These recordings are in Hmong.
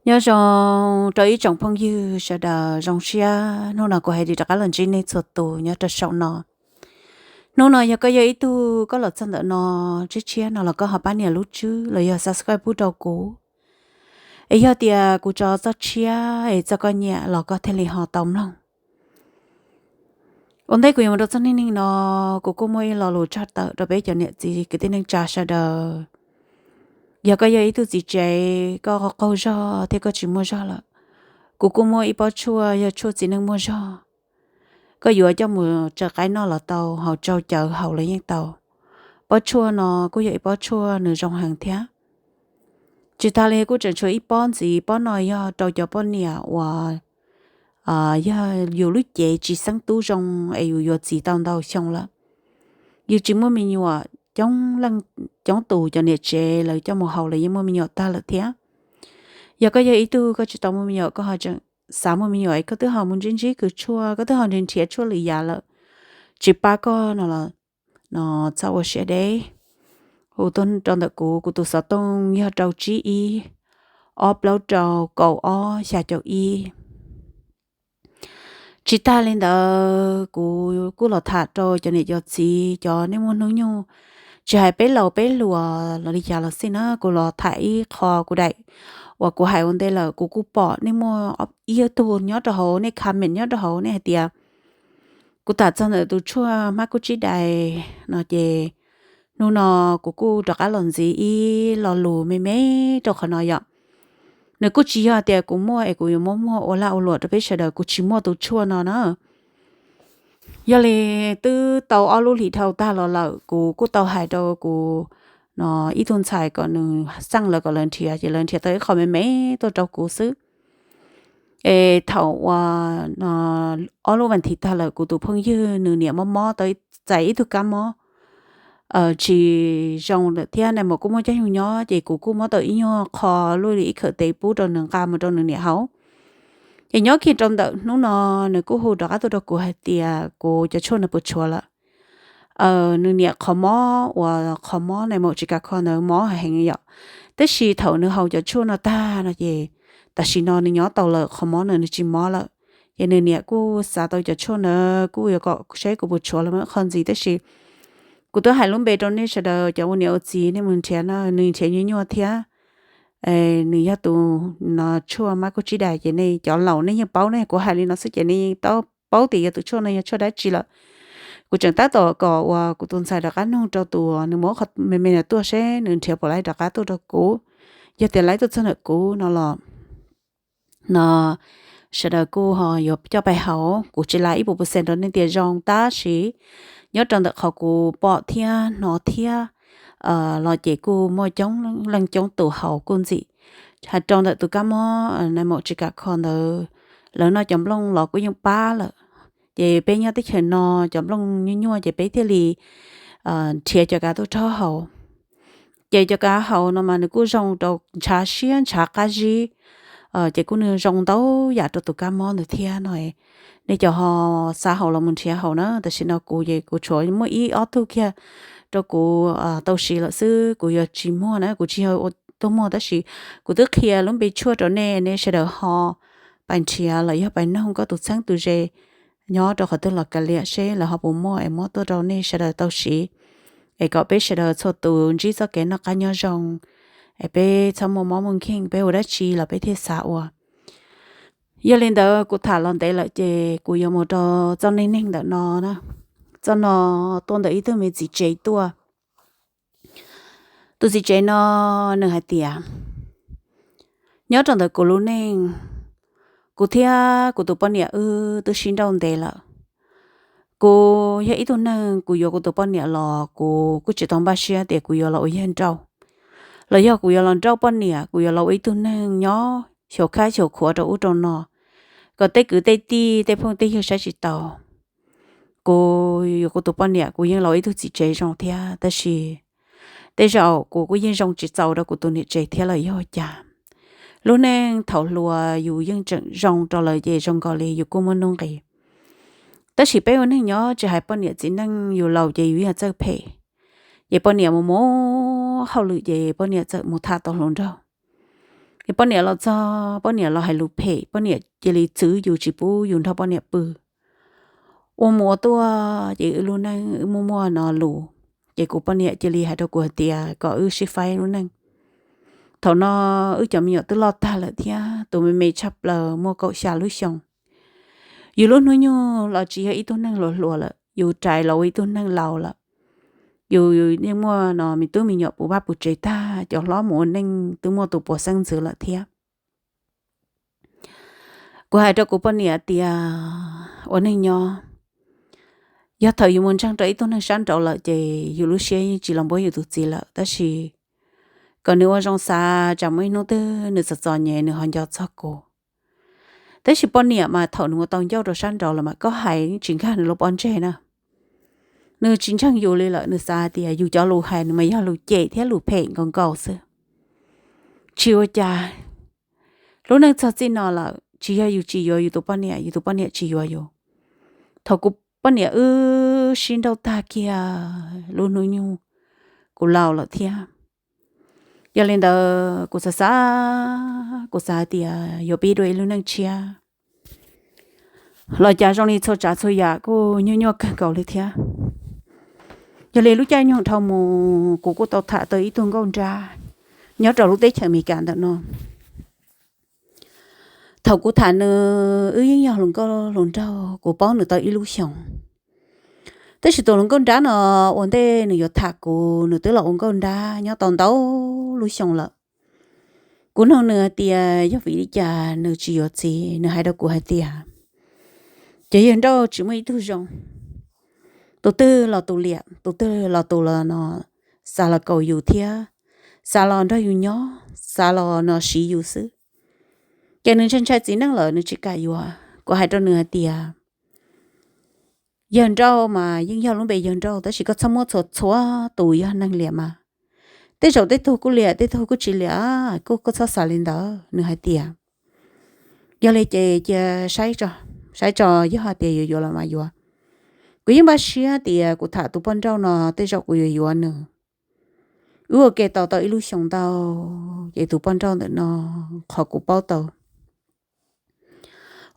Nyob zoo rau ib tsoom phooj ywg sawv daws, zoo siab hnub no kuv hais li rov qab los ntsib nej txhua tus nyob rau saum no. Hnub no yog koj yog ib tug koj los txog ntawm no, tshiab tshiab no los koj ho pab nias lub tswb los yog subscribe pub rau kuv, es yog tias kuv tso txoj tshiab es txoj koj nyiam los koj thiaj li ho tau mloog. Ua ntej kuv yuav mus rau txoj neej neeg no, kuv kuj muaj ib lo lus tshaj tawm rau peb cov niam txiv kwv tij neej tsa sawv daws. Yog koj yog ib tug txiv tsev, koj qaug zog thiab koj tsis muaj zog lawm, kuv kuj muaj ib pob tshuaj yog tshuaj txiv neej muaj zog. Koj yuav coj mus tsaws qaib noj los tau, haus tsau cawv haus los yeej tau. Pob tshuaj no kuj yog ib pob tshuaj nws zoo heev thiab. Tsis tas li kuj tseem tshuav ib pob ntxiv, pob no yog rau cov poj niam uas yog yus lub cev tsis xeeb tub zoo es yus yuav txiv tau ntau xyoo lawm, yus tsis muaj me nyuam. Coob tus cov niam tsev lawv coj mus haus lawv yeej muaj me nyuam tag lawm thiab. Yog koj yog ib tug koj tsis tau muaj me nyuam, koj ho tseem xav muaj me nyuam, koj twb ho mus ntsib ntsib kws tshuaj, koj twb ho nrhiav nrhiav tshuaj lwm yam lawm, tsis pab koj no los, no txhob ua siab deb. Hu tuaj rau ntawm kuv, kuv tus xov tooj yog rau tsib ib, ob plaub rau, kaum ob xya caum ib. Tsis tas li ntawd kuv kuj los tham rau cov niam cov txiv, cov nej muaj hnub nyoog, tsis hais peb laus peb hluas los li cas los xij na, kuv los tham ib qho kuv daim uas kuv hais ua ntej lawm, kuv kuj pom nej muaj ib tug nyob rau hauv, nej comment nyob rau hauv, nej hais tias kuv tham txog ntawm tus tshuaj hmab kub tsib dais no ces hnub no kuv kuj rov qab los ntxiv ib lo lus me me rau qhov no yom. Nws kuj tsis yog tias kuv muaj es kuv yuav muab muag ua lag ua luam rau peb sawv daws, kuv tsis muaj tus tshuaj no na. Yog li twb tau ob lub hlis dhau tag los lawm, kuv kuj tau hais rau kuv no ib tug ntxhais kom nws xeej lawv kom lawv nrhiav, ces lawv nrhiav tau ib qho me me tuaj rau kuv xwb. Es thaum uas ob lub vas thiv tag lawm, kuv tus phooj ywg nws niam mob mob tau txais ib tug kab mob tsis zoo lawm thiab nais maum kuj muaj caij nyoog nyob, ces kuv kuj muab tau ib nyuag qho luaj li ib khawm tes pub rau nws nqa mus rau nws niam haus. Ces nyob kiag rau ntawm hnub no nws kuj hu rov qab tuaj rau kuv hais tias kuv cov tshuaj no puas tshuav lawm. Nws niam qhov mob uas qhov mob nais maum tsis kam kho ntawd mob heev yom, tab sis thaum nws haus cov tshuaj no tag no ces tam sim no nws nyob tau lawm, qhov mob no nws tsis mob lawm. Ces nws niam kuj xav tau cov tshuaj ntawd kuj yuav kom saib kuv puas tshuav los muaj qhov ntxiv, tab sis kuv twb hais lub npe rau nej sawv daws, cov ua niam ua txiv nej mus nrhiav no nws nrhiav nyuaj nyuaj thiab. Nws yog tus no tshuaj hmab kub tsib dais ces nej cov laus nej yeej paub ne, kuv hais li no xwb ces nej yeej paub tias yog tus tshuaj no yog tshuaj dab tsi lawm. Kuv tseem tab tom kom uas kuv tus ntxhais rov qab nug rau tus nws muab qhov me me no tuaj seb nws nrhiav puas laib rov qab tuaj rau kuv. Yog tias laib tuaj txog ntawm kuv no los no sawv daws kuj ho yuav coj pais haus. Kuv tsis laib ib puas percent rau nej tias zoo, tab sis nyob rau ntawm qhov kuv pom thiab hnov thiab los ces kuj muaj coob leej coob tus haus kuj ntxim. Hais rau ntawm tus kab mob nais maum tsis kam kho ntawd, lawv noj cov nplooj los kuj yeej pab lawm. Ces peb nyob teb chaws no cov nplooj nyuaj nyuaj ces peb thiaj li nrhiav cov kav tuaj rhaub haus. Ces cov kav haus no mas nws kuj zoo rau ntshav siab ntshav qab zib, ces kuj nws zoo ntau yam rau tus kab mob ntawd thiab no. Nej cov ho xav haus los mus nrhiav haus na, tam sim no kuv ces kuv tshuav muaj ib ob tug kiag rau kuv tau siv lawm xwb, kuv yuav tsis muag na, kuv tsis yog ua tuaj muag, tab sis kuv twb qhia lub npe tshuaj rau nej, nej sawv daws ho pais nrhiav los yog pais noog koj tus txheeb tus ze nyob rau qhov twg los kav liam seb lawv ho puas muaj es muab tuaj rau nej sawv daws tau siv, es kom peb sawv daws txhua tus ntsib txoj kev noj qab nyob zoo, es peb txhob muaj mob muaj nkeeg, peb ua dab tsi los peb thiaj xav ua. Yog li ntawd kuv tham los ntev lawm ces kuv yuav mus rau txoj neej neeg ntawm no na. Txoj no tuaj ntawm ib tug me txiv tsev tuaj. Tus txiv tsev no nws hais tias, nyob rau ntawm kuv lub neej, kuv thiab kuv tus poj niam wb twb sib nrauj ntev lawm. Kuv yog ib tug neeg kuv yuav kuv tus poj niam los kuv kuj tsis tau npaj siab tias kuv yuav los ua yawg nrauj, los yog kuv yuav los nrauj poj niam, kuv yuav los ua ib tug neeg nyob xyaum khab xyaum khuav rau ub rau no, kom tej kwv tej tij tej phooj tej ywg saib tsis taus. Kuv yuav kuv tus poj niam kuv yeej los ua ib tug txiv tsev zoo thiab, tab sis tej zaum kuv kuj yeej zoo tsis txaus rau kuv tus niam tsev thiab los yog cas. Lub neej thaum hluas yus yeej tseem zoo rau lawv ces zoo nkaus li yus kuj muaj nuj nqis. Tab sis peb ua neeg nyob tsis hais poj niam txiv neej, yus laus ces yus yog txawj phem. Ces poj niam mus mus hauj lwm ces poj niam txawm mus tham tau hluas nraug. Es poj niam los txog, poj niam los hais lus phem, poj niam cia li txwv yus tsis pub yus nrog poj niam pw. Ua mus ua tuaj ces wb lub neej wb muaj muaj no lus, ces kuv poj niam cia li hais rau kuv hais tias kom wb sib faib lub neej. Thaum no wb cov me nyuam twb loj tag lawm thiab, tus me me tshaj plaws muaj kaum xya lub xyoo. Yus lub hnub nyoog los tsis yog ib tug neeg hluas hluas lawm, yus rais los ua ib tug neeg laus lawm. Yus yeej muaj no me tub me nyuam puv vaj puv tsev tag, cov hlob mus ua neej twb muaj tus puas xeeb ntxwv lawm thiab. Kuv hais rau kuv poj niam tias, ua neej nyob, yog thaum yus mus ntseeg rau ib tug neeg sab nraud lawm ces yus lub siab yeej tsis los npuab yus tus txiv lawm, tab sis kom nws ua zoo xav tsam muaj ib hnub twg nws txom txom nyem nws ho nco txog kuv. Tab sis poj niam mas thaum nws mus tau ncauj rau sab nraud lawm mas koj hais tsis nkag nws lub pob ntseg na. Nws tsis ntseeg yus li lawm, nws xav tias yus cov lus hais nws mas yog lus cem thiab lus phem nkaus nkaus xwb. Tsis ua cas, lub neej txog txij no lawm tsis yog yus tsis yuav yus tus poj niam, yus tus poj niam tsis yuav yus. Thaum kuv poj niam wb sib nrauj tag kiag lub hnub nyoog, kuv laus lawm thiab. Yog li ntawd kuv xav xav, kuv xav tias yuav pib dua ib lub neej tshiab los cas zoo li txhua tsav txhua yam kuj nyuaj nyuaj kawg nkaus li thiab. Yog li lub caij nyoog dhau mus kuv kuj tau tham tau ib tug nkauj nrab nyob rau lub teb chaws Amelikas ntawm no. Thaum kuv tham nws wb yeej yog hluas nkauj hluas nraug, kuv paub nws tau ib lub xyoos. Tab sis tus hluas nkauj nrab no ua ntej nws yuav tham kuv nws twb los ua nkauj nrab nyob tau ntau lub xyoo lawm. Kuv nug nws hais tias yog vim li cas nws tsis yuav txiv, nws hais rau kuv hais tias cov yawg nrauj tsis muaj ib tug zoo. Tus twg los tus liam, tus twg los tus los no xav los kaum yus thiab, xav los nrog yus nyob, xav los no siv yus xwb. Ces nws ntshai ntshai txiv neej lawm nws tsis kam yuav. Kuv hais rau nws hais tias yawg nrauj mas yeej yog lub npe yawg nrauj, tab sis koj txhob muab txhua txhua tus yog neeg liam mas. Tej zaum tej tug kuj liam, tej tug kuj tsis liam, kuj koj txhob xav li ntawd. Nws hais tias yog li ces cia saib tso, saib tso, yog hais tias yuav yuav los mas yuav. Kuv yeej npaj siab tias kuv tham tus poj nrauj no tej zaum kuv yuav yuav nws. Wb ua ke tau tau ib lub xyoos ntau, ces tus poj nrauj ntawm no qhov kuv paub tau,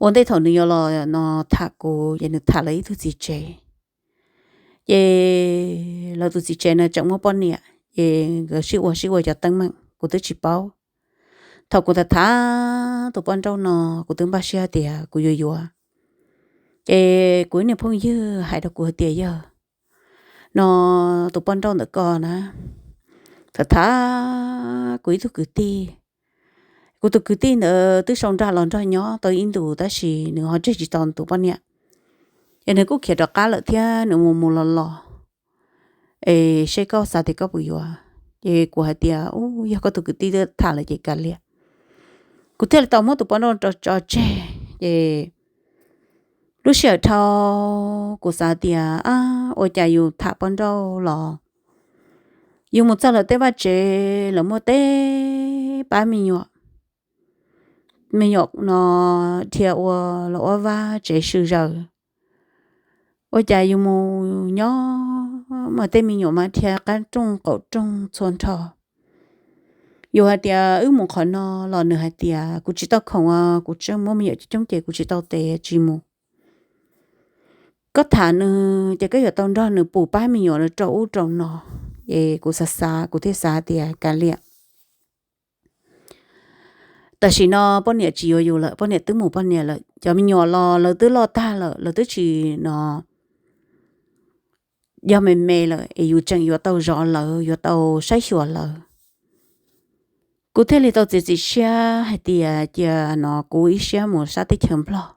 ua ntej thaum nws yuav los no tham kuv ces nws tham lawv ib tug txiv tsev. Ces lawv tus txiv tsev no tseem muaj poj niam, ces nkawd sib ua sib ua cov teeb meem kuv twb tsis paub. Thaum kuv tham tham tus poj nrauj no, kuv twb npaj siab tias kuv yuav yuav. Ces kuv ib niag phooj ywg hais rau kuv hais tias yog no tus poj nrauj ntawm ko na, tham tham kuv ib tug kwv tij. Kuv tus kwv tij ntawd twb sau nrag los nrog nyob tau ib ntus tab sis nws ho tseg tsis tau tus poj niam, es nws kuj khiav rov qab lawm thiab nws mus mus los los, es seb koj xav tias koj puas yuav. Ces kuv hais tias u, yog koj tus kwv tij twb tham lawm ces kav liam. Kuv thiaj li tau muab tus poj nrauj tso tseg. Ces lub sij hawm dhau, kuv xav tias ab, ua cas yus tham poj nrauj los yus mus txog lawv tej vaj tsev, lawv muaj tej pab me nyuam, me nyuam no dhia ua los ua vaj tsev sw zaws. Ua cas yus mus nyob mas tej me nyuam mas dhia qab rooj qaum rooj txhua nrho. Yus hais tias wb mus qhov no los nws hais tias kuv tsis tau khoom, kuv tseem muaj me nyuam coob coob ces kuv tsis tau tes tsis mus. Koj tham nws ces koj yuav tau nrog nws pum pab me nyuam rau ub rau no. Es kuv xav xav kuv thiaj xav tias kav liam. Tam sim no poj niam tsis yuav yus lawm, poj niam twb mus poj niam lawm, cov me nyuam los lawv twb loj tag lawm, lawv twb tsis no yog me me lawm es yus tseem yuav tau zov lawv, yuav tau saib xyuas lawv. Kuv thiaj li tau txiav txim siab hais tias cia no kuv ib siab mus sab teb chaws Nplog.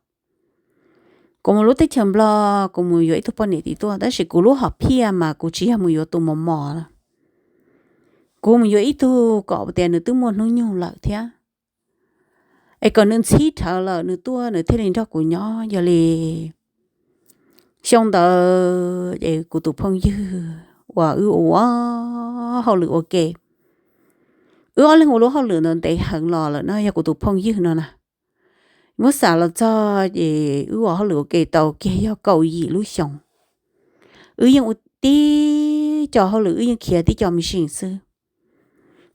Kuv mus lub teb chaws Nplog kuv mus yuav ib tug poj niam tim tuaj, tab sis kuv lub hom phiaj mas kuv tsis yog mus yuav tus mos mos. Kuv mus yuav ib tug kom tias nws twb muaj hnub nyoog lawm thiab, es kom nws ntxhib dhawv lawm nws tuaj nws thiaj li nrog kuv nyob. Yog li xyoo ntawd ces kuv tus phooj ywg uas wb ua hauj lwm ua ke, wb ob leeg ua lub hauj lwm ntawd ntev heev los lawm no yog kuv tus phooj ywg no na. Muab xav los txog ces wb ua hauj lwm ua ke tau kiag yog kaum yim lub xyoos. Wb yeej ua tib co hauj lwm, wb yeej khiav tib co me ntsis xwb.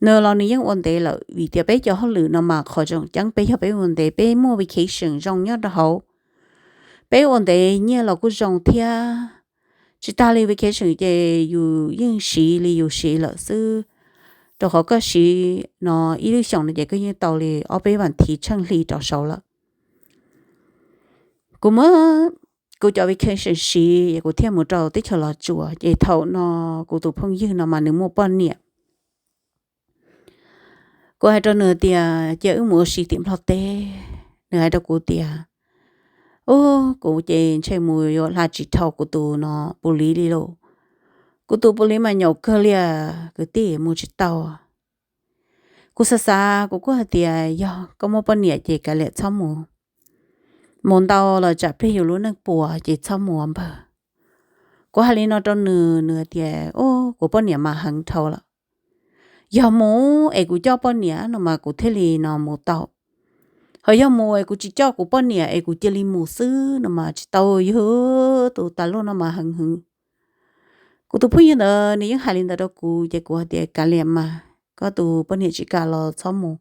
Nws los nws yeej ua ntev lawm vim tias peb cov hauj lwm no mas qhov tseem ceeb peb yog peb ua ntev, peb muaj vacation zoo nyob rau hauv. Peb ua ntev nyiaj los kuj zoo thiab. Tsis tas li vacation ces yus yeej siv li yus siv lawm xwb, rau qhov koj siv no ib lub xyoos no ces koj yeej tau li ob peb vas thiv tsheej hli rov saud lawm. Kuv muab kuv cov vacation siv es kuv thiaj mus rau teb chaws Los Tsuas, ces thaum no kuv tus phooj ywg no mas nws muaj poj niam. Kuv hais rau nws tias cia wb mus ua si tim Nplog teb. Nws hais rau kuv tias, ub, kuv ces ntshe mus yuav hla tsis dhau kuv tus no pus liv li lauj. Kuv tus pus liv mas nyaum kawg li, kwv tij, mus tsis tau. Kuv xav xav kuv kuj hais tias yog koj muaj poj niam ces kav liam txhob mus, mus ntau los tsam plig yus lub neej puas ces txhob mus npawg. Kuv hais li no rau nws, nws hais tias, ub, kuv poj niam mas heev dhau lawm. Yog mus es kuv coj poj niam no mas kuv thiaj li no mus tau. Ho yog mus es kuv tsis coj kuv poj niam es kuv cia li mus xwb no mas tsis tau, yog tus tas luaj no mas heev heev. Kuv tus phooj ywg ntawd nws yeej hais li ntawd rau kuv ces kuv hais tias kav liam mas, koj tus poj niam tsis kam los txhob mus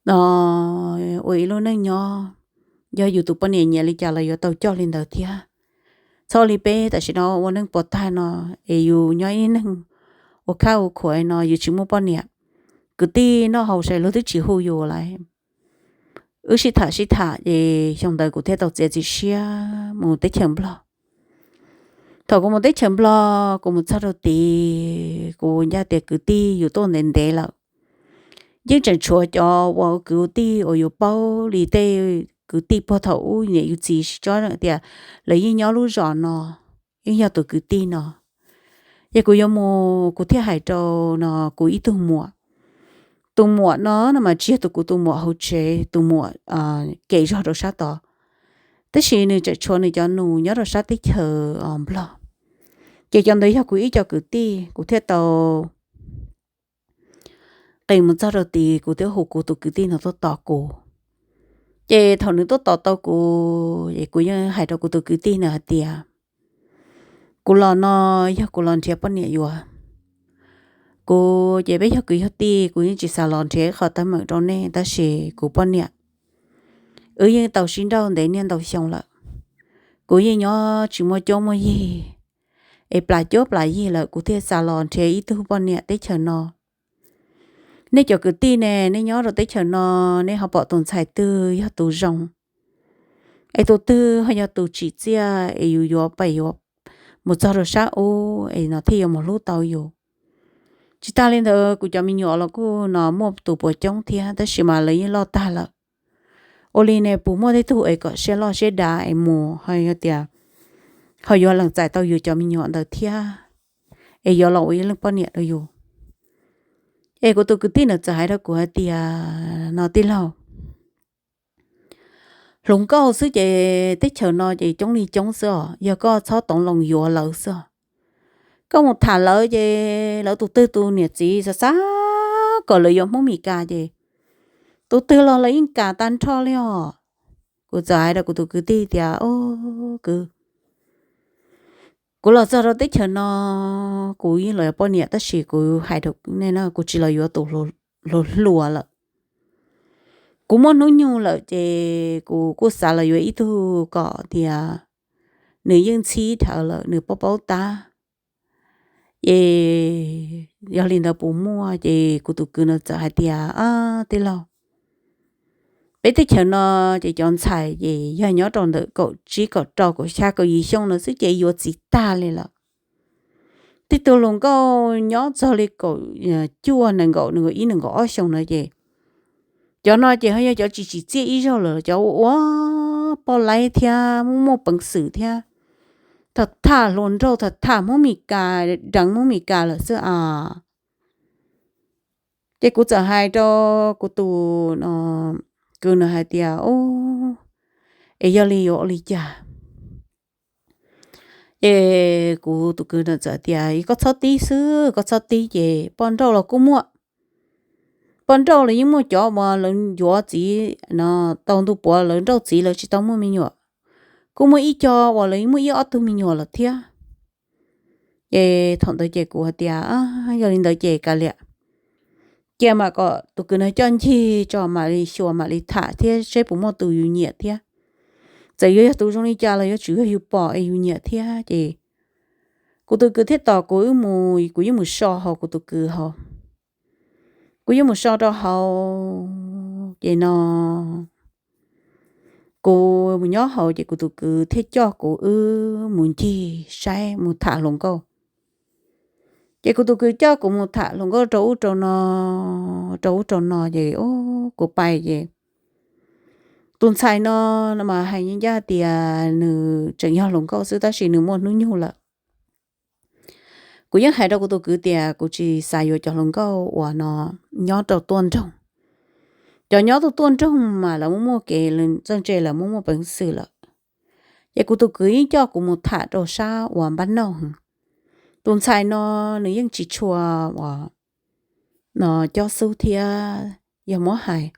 no, ua ib lub neej nyob, yog yus tus poj niam nyiam li cas los yuav tau coj li ntawd thiab. Txhob li peb tam sim no ua neej puas tag no es yus nyob ib neeg ua khab ua khuav no yus tsis muaj poj niam, kwv tij noj haus sai luag twb tsis hu yus lawm. Wb sib tham sib tham ces xyoo ntawd kuv thiaj tau txiav txim siab mus teb chaws Nplog. Thaum kuv mus teb chaws Nplog kuv mus txog rau tid kuv ncaj tias kwv tij yus tuaj ntev ntev lawm, yeej tseem tshuav cov uas kwv tij uas yus paub li tej kwv tij puag thaum ub niam yus txiv sib tsob tias lawv yeej nyob lub zos no, yeej yog tus kwv tij no. Ces kuv yuav mus kuv thiaj hais rau no kuv ib tug muam. Tus muam no no mas tsis yog tus kuv tus muam hauv tsev, tus muam kem zog rau sab tod, tab sis nws tseem tshuav nws cov nus nyob rau sab teb chaws Nplog. Ces cov ntawd yog kuv ib co kwv tij, kuv thiaj tau qis mus txog rau tid kuv thiaj hu kuv tus kwv tij no tuaj tos kuv. Ces thaum nws tuaj tos tau kuv es kuv yeej hais rau kuv tus kwv tij no hais tias kuv los no yog kuv los nrhiav poj niam yuav. Kuv ces peb yog kwv yog tij, kuv yeej tsis xav los nrhiav qhov teeb meem rau nej, tab sis kuv poj niam wb yeej tau sib nrauj ntev niaj ntau xyoo lawm. Kuv yeej nyob tsis muaj cuab muaj yig es plas cuab plas yig lawm kuv thiaj xav los nrhiav ib tug poj niam teb chaws no. Nej cov kwv tij ne, nej nyob rau teb chaws no, nej ho pom tus ntxhais twg yog tus zoo es tus twg ho yog tus tsim txiaj es yus yuav pais yuav mus txog rau sab ub es no thiaj yuav mus hlub tau yus. Tsis tas li ntawd kuv cov me nyuam los kuj no muaj tus puas coob thiab tab sis mas lawv yeej loj tag lawm. Ua li ne puas muaj tej tug es kom siab loj siab dav es mus ho yog tias ho yuav lees txais tau yus cov me nyuam ntawd thiab es yuav los ua ib leeg poj niam rau yus. Es kuv tus kwv tij ntawd txawm hais rau kuv hais tias no tij laug, hluas nkauj xwb ces teb chaws no ces coob li coob xwb os, yog koj txhob toov loo yuav lawv xwb os. Koj mus tham lawv ces lawv tus twg tus niam txiv xav xav kom lawv yuav Hmoob Mes Kas ces tus twg los lawv yeej kam tag nrho li os. Kuv txawm hais rau kuv tus kwv tij tias, o kwv, kuv los txog rau teb chaws no kuv yeej los yuav poj niam tab sis kuv hais rau nej no kuv tsis los yuav tus hluas hluas lawm. Kuv muaj hnub nyoog lawm ces kuv kuj xav los yuav ib tug kom tias nws yeej ntxhib dhawv lawm nws paub paub tab. Ces yog li ntawd puas muaj? Ces kuv tus kwv no txawm hais tias, tij laug, peb teb chaws no ces cov ntxhais ces yog nyob rau ntawm kaum tsib kaum rau kaum xya kaum yim xyoo no xwb ces yuav txiv tag li lawm. Tej tug hluas nkauj nyob txog li kaum cuaj nees nkaum nees nkaum ib nees nkaum ob xyoo no ces cov no ces ho yog cov tsis tsim txiaj ib zaug lawm, cov ua ua poj laib thiab muaj muaj peev xwm thiab tham tham hluas nraug tham tham Hmoob Mes Kas, deev Hmoob Mes Kas lawm xwb as. Ces kuv txawm hais rau kuv tus kwv no hais tias, es yog li yuav ua li cas? Ces kuv tus kwv no txawm tias, koj txhob tib xwb, koj txhob tib ces poj nrauj los kuj muaj. Poj nrauj los yeej muaj cov uas lawv yuav txiv no tau ntu puav lawv nrauj txiv lawv tsis tau muaj me nyuam. Kuj muaj ib co uas lawv yeej muaj ib ob tug me nyuam lawm thiab. Ces thaum ntawd ces kuv hais tias, yog li ntawd ces kav liam, cia mas kom tus kwv no coj ncig tso mam li xyuas mam li tham thiab seb puas muaj tus yus nyiam thiab. Txawm yuav yog tus zoo li cas los yuav tsum yog yus pom es yus nyiam thiab ces kuv tus kwv thiaj tos kuv wb mus, kuv yeej mus so hauv kuv tus kwv hauv. Kuv yeej mus so rau hauv ces no kuv mus nyob hauv ces kuv tus kwv thiaj coj kuv wb mus ncig saib mus tham hluas nkauj. Ces kuv tus kwv coj kuv mus tham hluas nkauj rau ub rau no, rau ub rau no ces kuv pais ces tus ntxhais no mas hais ncaj tias nws tseem yog hluas nkauj xwb tab sis nws muaj hnub nyoog lawm. Kuv yeej hais rau kuv tus kwv tias kuv tsis xav yuav cov hluas nkauj uas no nyob rau tuaj nroog. Cov nyob tuaj tuaj nroog mas lawv muaj muaj kev txawj ntse, lawv muaj muaj peev xwm lawm. Ces kuv tus kwv yeej coj kuv mus tham rau sab uas npab nauj. Tus ntxhais no nws yeej tsis tshua uas no cob xub thiab yog muab hais,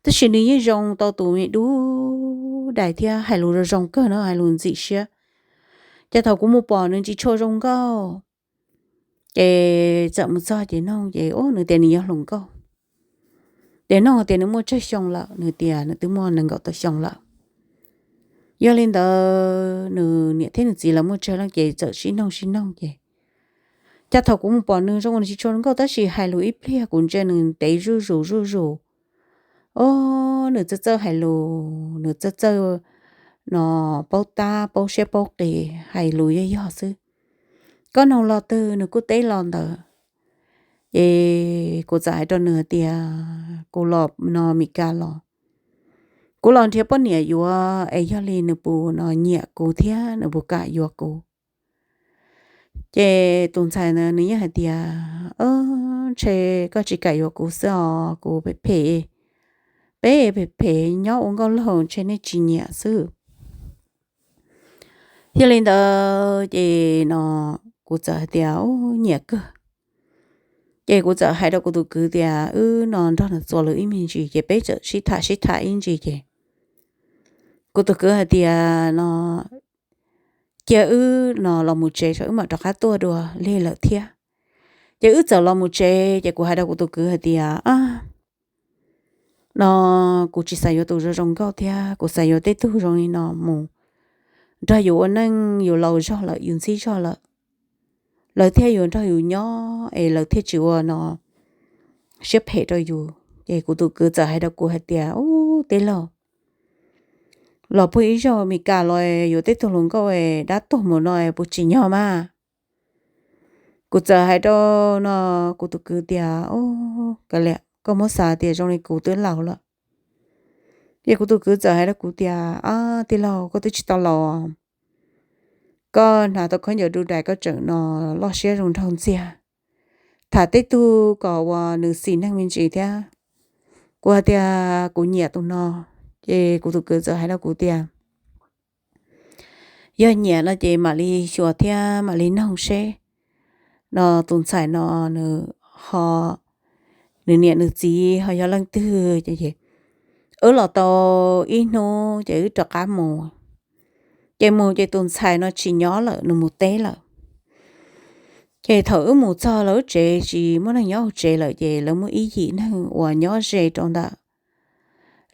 tab sis nws yeej zoo tau tus me dub dais thiab hais lus zoo zoo kawg no, hais lus ntxim siab. Ces thaum kuv mus pom nws tsis tshua zoo nkauj, ces txawm mus txog ces noog ces nws tias nws yog hluas nkauj. Ces noog tias nws muaj tsawg xyoo lawm, nws tias nws twb muaj nees nkaum tawm xyoo lawm. Yog li ntawd nws niam thiab nws txiv lawv muaj tsawg leej ces txawm sib noog sib noog ces, cas thaum kuv mus pom nws zoo nws tsis tshua zoo nkauj tab sis hais lus ib pliag kuv ntsia nws ntev zuj zus zuj zus. O, nws txawj txawj hais lus, nws txawj txawj no paub tab paub siab paub qis, hais lus yog yog xwb. Koj noog lo twg nws kuj teb lo ntawd. Ces kuv txawm hais rau nws tias kuv los no Mes Kas los, kuv los nrhiav poj niam yuav es yog li nws puas no nyiam kuv thiab nws puas kam yuav kuv. Ces tus ntxhais ntawd nws yeej hais tias, ntshe koj tsis kam yuav kuv xwb os, kuv phem phem, peb phem phem nyob ua nkauj laug ntshe nej tsis nyiam xwb. Yog li ntawd ces no kuv txawm hais tias, nyiam kawg. Ces kuv txawm hais rau kuv tus kwv tias wb no nrog nws txuas lus ib me ntsis ces peb txawm sib tham sib tham ib ntsis ces kuv tus kwv hais tias no cia wb no los mus tsev tso wb mam rov qab tuaj dua li lawm thiab. Ces wb txawm los mus tsev ces kuv hais rau kuv tus kwv hais tias, no kuv tsis xav yuav tus zoo zoo nkauj thiab, kuv xav yuav tej tug zoo li no mus nrog yus ua neej, yus laus zog lawm, yus ntxib zog lawm, lawv thiaj yuav nrog yus nyob es lawv thiaj tsis ua no siab phem rau yus. Ces kuv tus kwv txawm hais rau kuv hais tias, ub, tij laug, los puag ib zaug Mes Kas los yuav tej tug hluas nkauj dab tuag mus no puas tsim nyog mas? Kuv txawm hais rau no kuv tus kwv tias, ub, kav liam, koj muab xav tias zoo li kuv twb laus lawm. Ces kuv tus kwv txawm hais rau kuv tias, ab, tij laug, koj twb tsis tau laus, koj hnav tau khaub ncaws dub dais koj tseem no loj siab zoo nraug ntxiag, tham tej tug kom uas nws xis neeg me ntsis thiab. Kuv hais tias kuv nyiam tus no. Ces kuv tus kwv txawm hais rau kuv tias, yog nyiam no ces mam li xyuas thiab mam li noog seb no tus ntxhais no nws ho, nws niam nws txiv ho yog leej twg. Ces wb los tau ib hnub ces wb rov qab mus. Ces mus ces tus ntxhais no tsis nyob lawm, nws mus teb lawm. Ces thaum wb mus txog lawv lub tsev tsis muaj neeg nyob hauv tsev lawm ces lawv muaj ib yim neeg uas nyob ze rau ntawm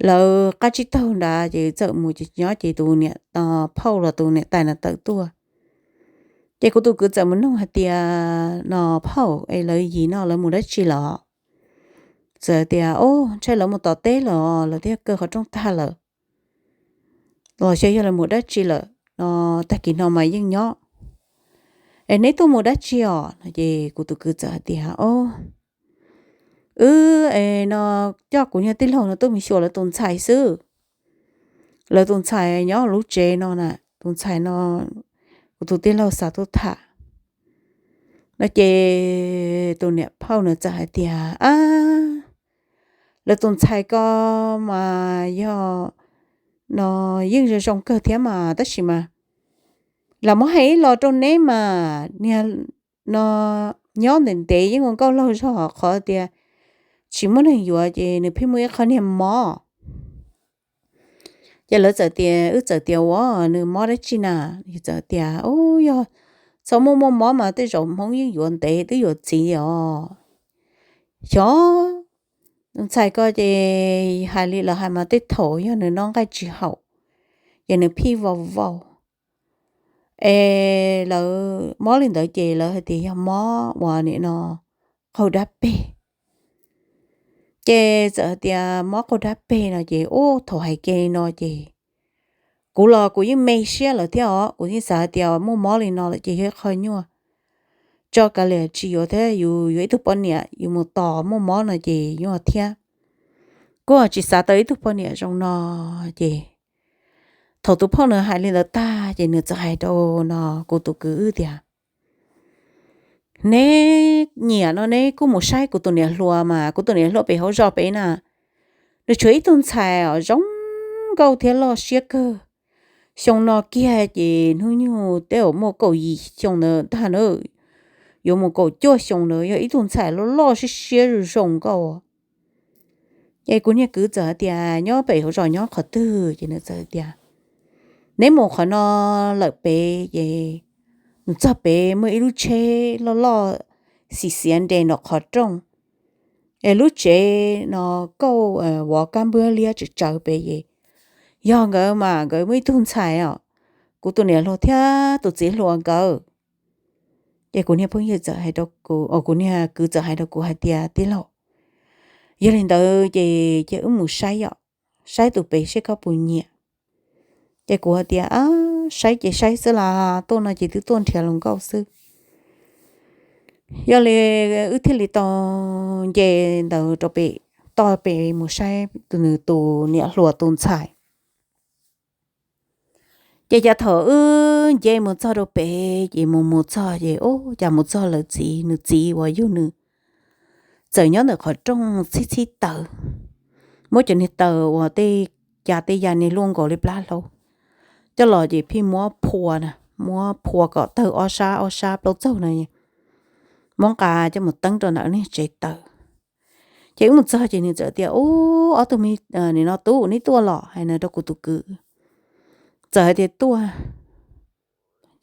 lawv qab tsib taug nrad ces txawm mus ces nyob ces tus niam phauj los tus niam tais no tawm tuaj. Ces kuv tus kwv txawm mus noog hais tias, no phauj es lawv yim no lawv mus dab tsi los? Txawm tias, o, ntshe lawv mus tom teb los lawv thiaj kaw qhov rooj tag lawm, los xyov yog lawv mus dab tsi lawm no, tag kis no mas yeej nyob es neb tuaj mus dab tsi os? No ces kuv tus kwv txawm hais tias, o, wb es no coj kuv niag tij laug no tuaj mus xyuas lawv tus ntxhais xwb. Lawv tus ntxhais nyob lub tsev no na, tus ntxhais no kuv tus tij laug xav tuaj tham. No ces tus niam phauj nws txawm hais tias, ab, lawv tus ntxhais ko mas yog no yeej zoo zoo kawg thiab mas tab sis mas lam muab hais ib los rau neb mas, niag no nyob ntev ntev yeej ua nkauj laug zog qhov tias tsis muaj neeg yuav ces nws pheej muaj ib qho niag mob. Ces lawv txawm tias, wb txawm tias, ua nws mob dab tsi na? Txawm tias, u, yog txhob muaj muaj mob mas tej zaum Hmoob yeej yuav ntev twb yuav txiv os. Xyov, tus ntxhais ko ces hais li lawv hais mas tej thaum yog nws noj nqaij tsis haum, ces nws phij vau vau. Es lawv mob li ntawd ces lawv hais tias yog mob uas nim no qaug dab peg. Ces txawm hais tias mob qaug dab peg no ces ub, thaum hais kiag li no ces kuv los kuv yeej me siab lawm thiab os. Kuv yeej xav hais tias muaj mob li no lawm ces yog ib qho nyuaj tso kav liam tsis yuav thiab, yus yuav ib tug poj niam yus mus tos muaj mob no ces nyuaj thiab. Kuv tsis xav tau ib tug poj niam zoo no. Ces thaum tus phauj nws hais li ntawd tag ces nws txawm hais rau no kuv tus kwv wb tias, neb nyiam no neb kuj mus saib kuv tus niam hluas mas, kuv tus niam hluas pem hauv zos pem na, nws tshuav ib tug ntxhais os zoo nkauj thiab loj siab kawg. Xyoo no kiag ces hnub nyoog tej zaum muaj kaum yim xyoo ntawd ntag na, yuav mus kaum cuaj xyoo ntawd, yog ib tug ntxhais loj loj siab siab zoo zoo nkauj. Ces kuv niag kwv txawm hais tias nyob pem hauv zos nyob qhov twg, ces nws txawm tias neb mus qhov no lawm pem ces, mus txog pem muaj ib lub tsheb loj loj xim xiav nres nram qhov rooj, es lub tsev no kauj vov kab npwab liab tsawv tsawv pem ces yog nkawd mas nkawd muaj ib tug ntxhais os, kuv tus niam hluas thiab tus txiv hluas nkawd. Ces kuv niag phooj ywg txawm hais rau kuv, kuv niag kwv txawm hais rau kuv hais tias tij laug, yog li ntawd ces cia wb mus saib os, saib tus pem seb koj puas nyiam. Ces kuv hais tias saib ces saib xwb las, tuaj no ces twb tuaj nrhiav hluas nkauj xwb. Yog li wb thiaj li tau nce ntawd rau pem toj pem mus saib nws tus niam hluas tus ntxhais. Ces cas thaum wb nce mus txog rau pem ces mus mus txog ces ub, cas mus txog lawv txiv, nws txiv uas yug nws txawm nyob ntawm qhov rooj txhib txhib taws, muab cov niag taws uas tej, cas tej ya niag luaj nkaus li plab hlau coj los ces phij muab phua, muab phua kom tawg ob sab ob sab plaub txaug no, muab nqa coj mus teeb rau ntawm niag tsev taws. Ces wb mus txog ces nws txawm tias ub, ob tug me, nim no tub, neb tuaj los, hais no rau kuv tus kwv. Txawm hais tias tuaj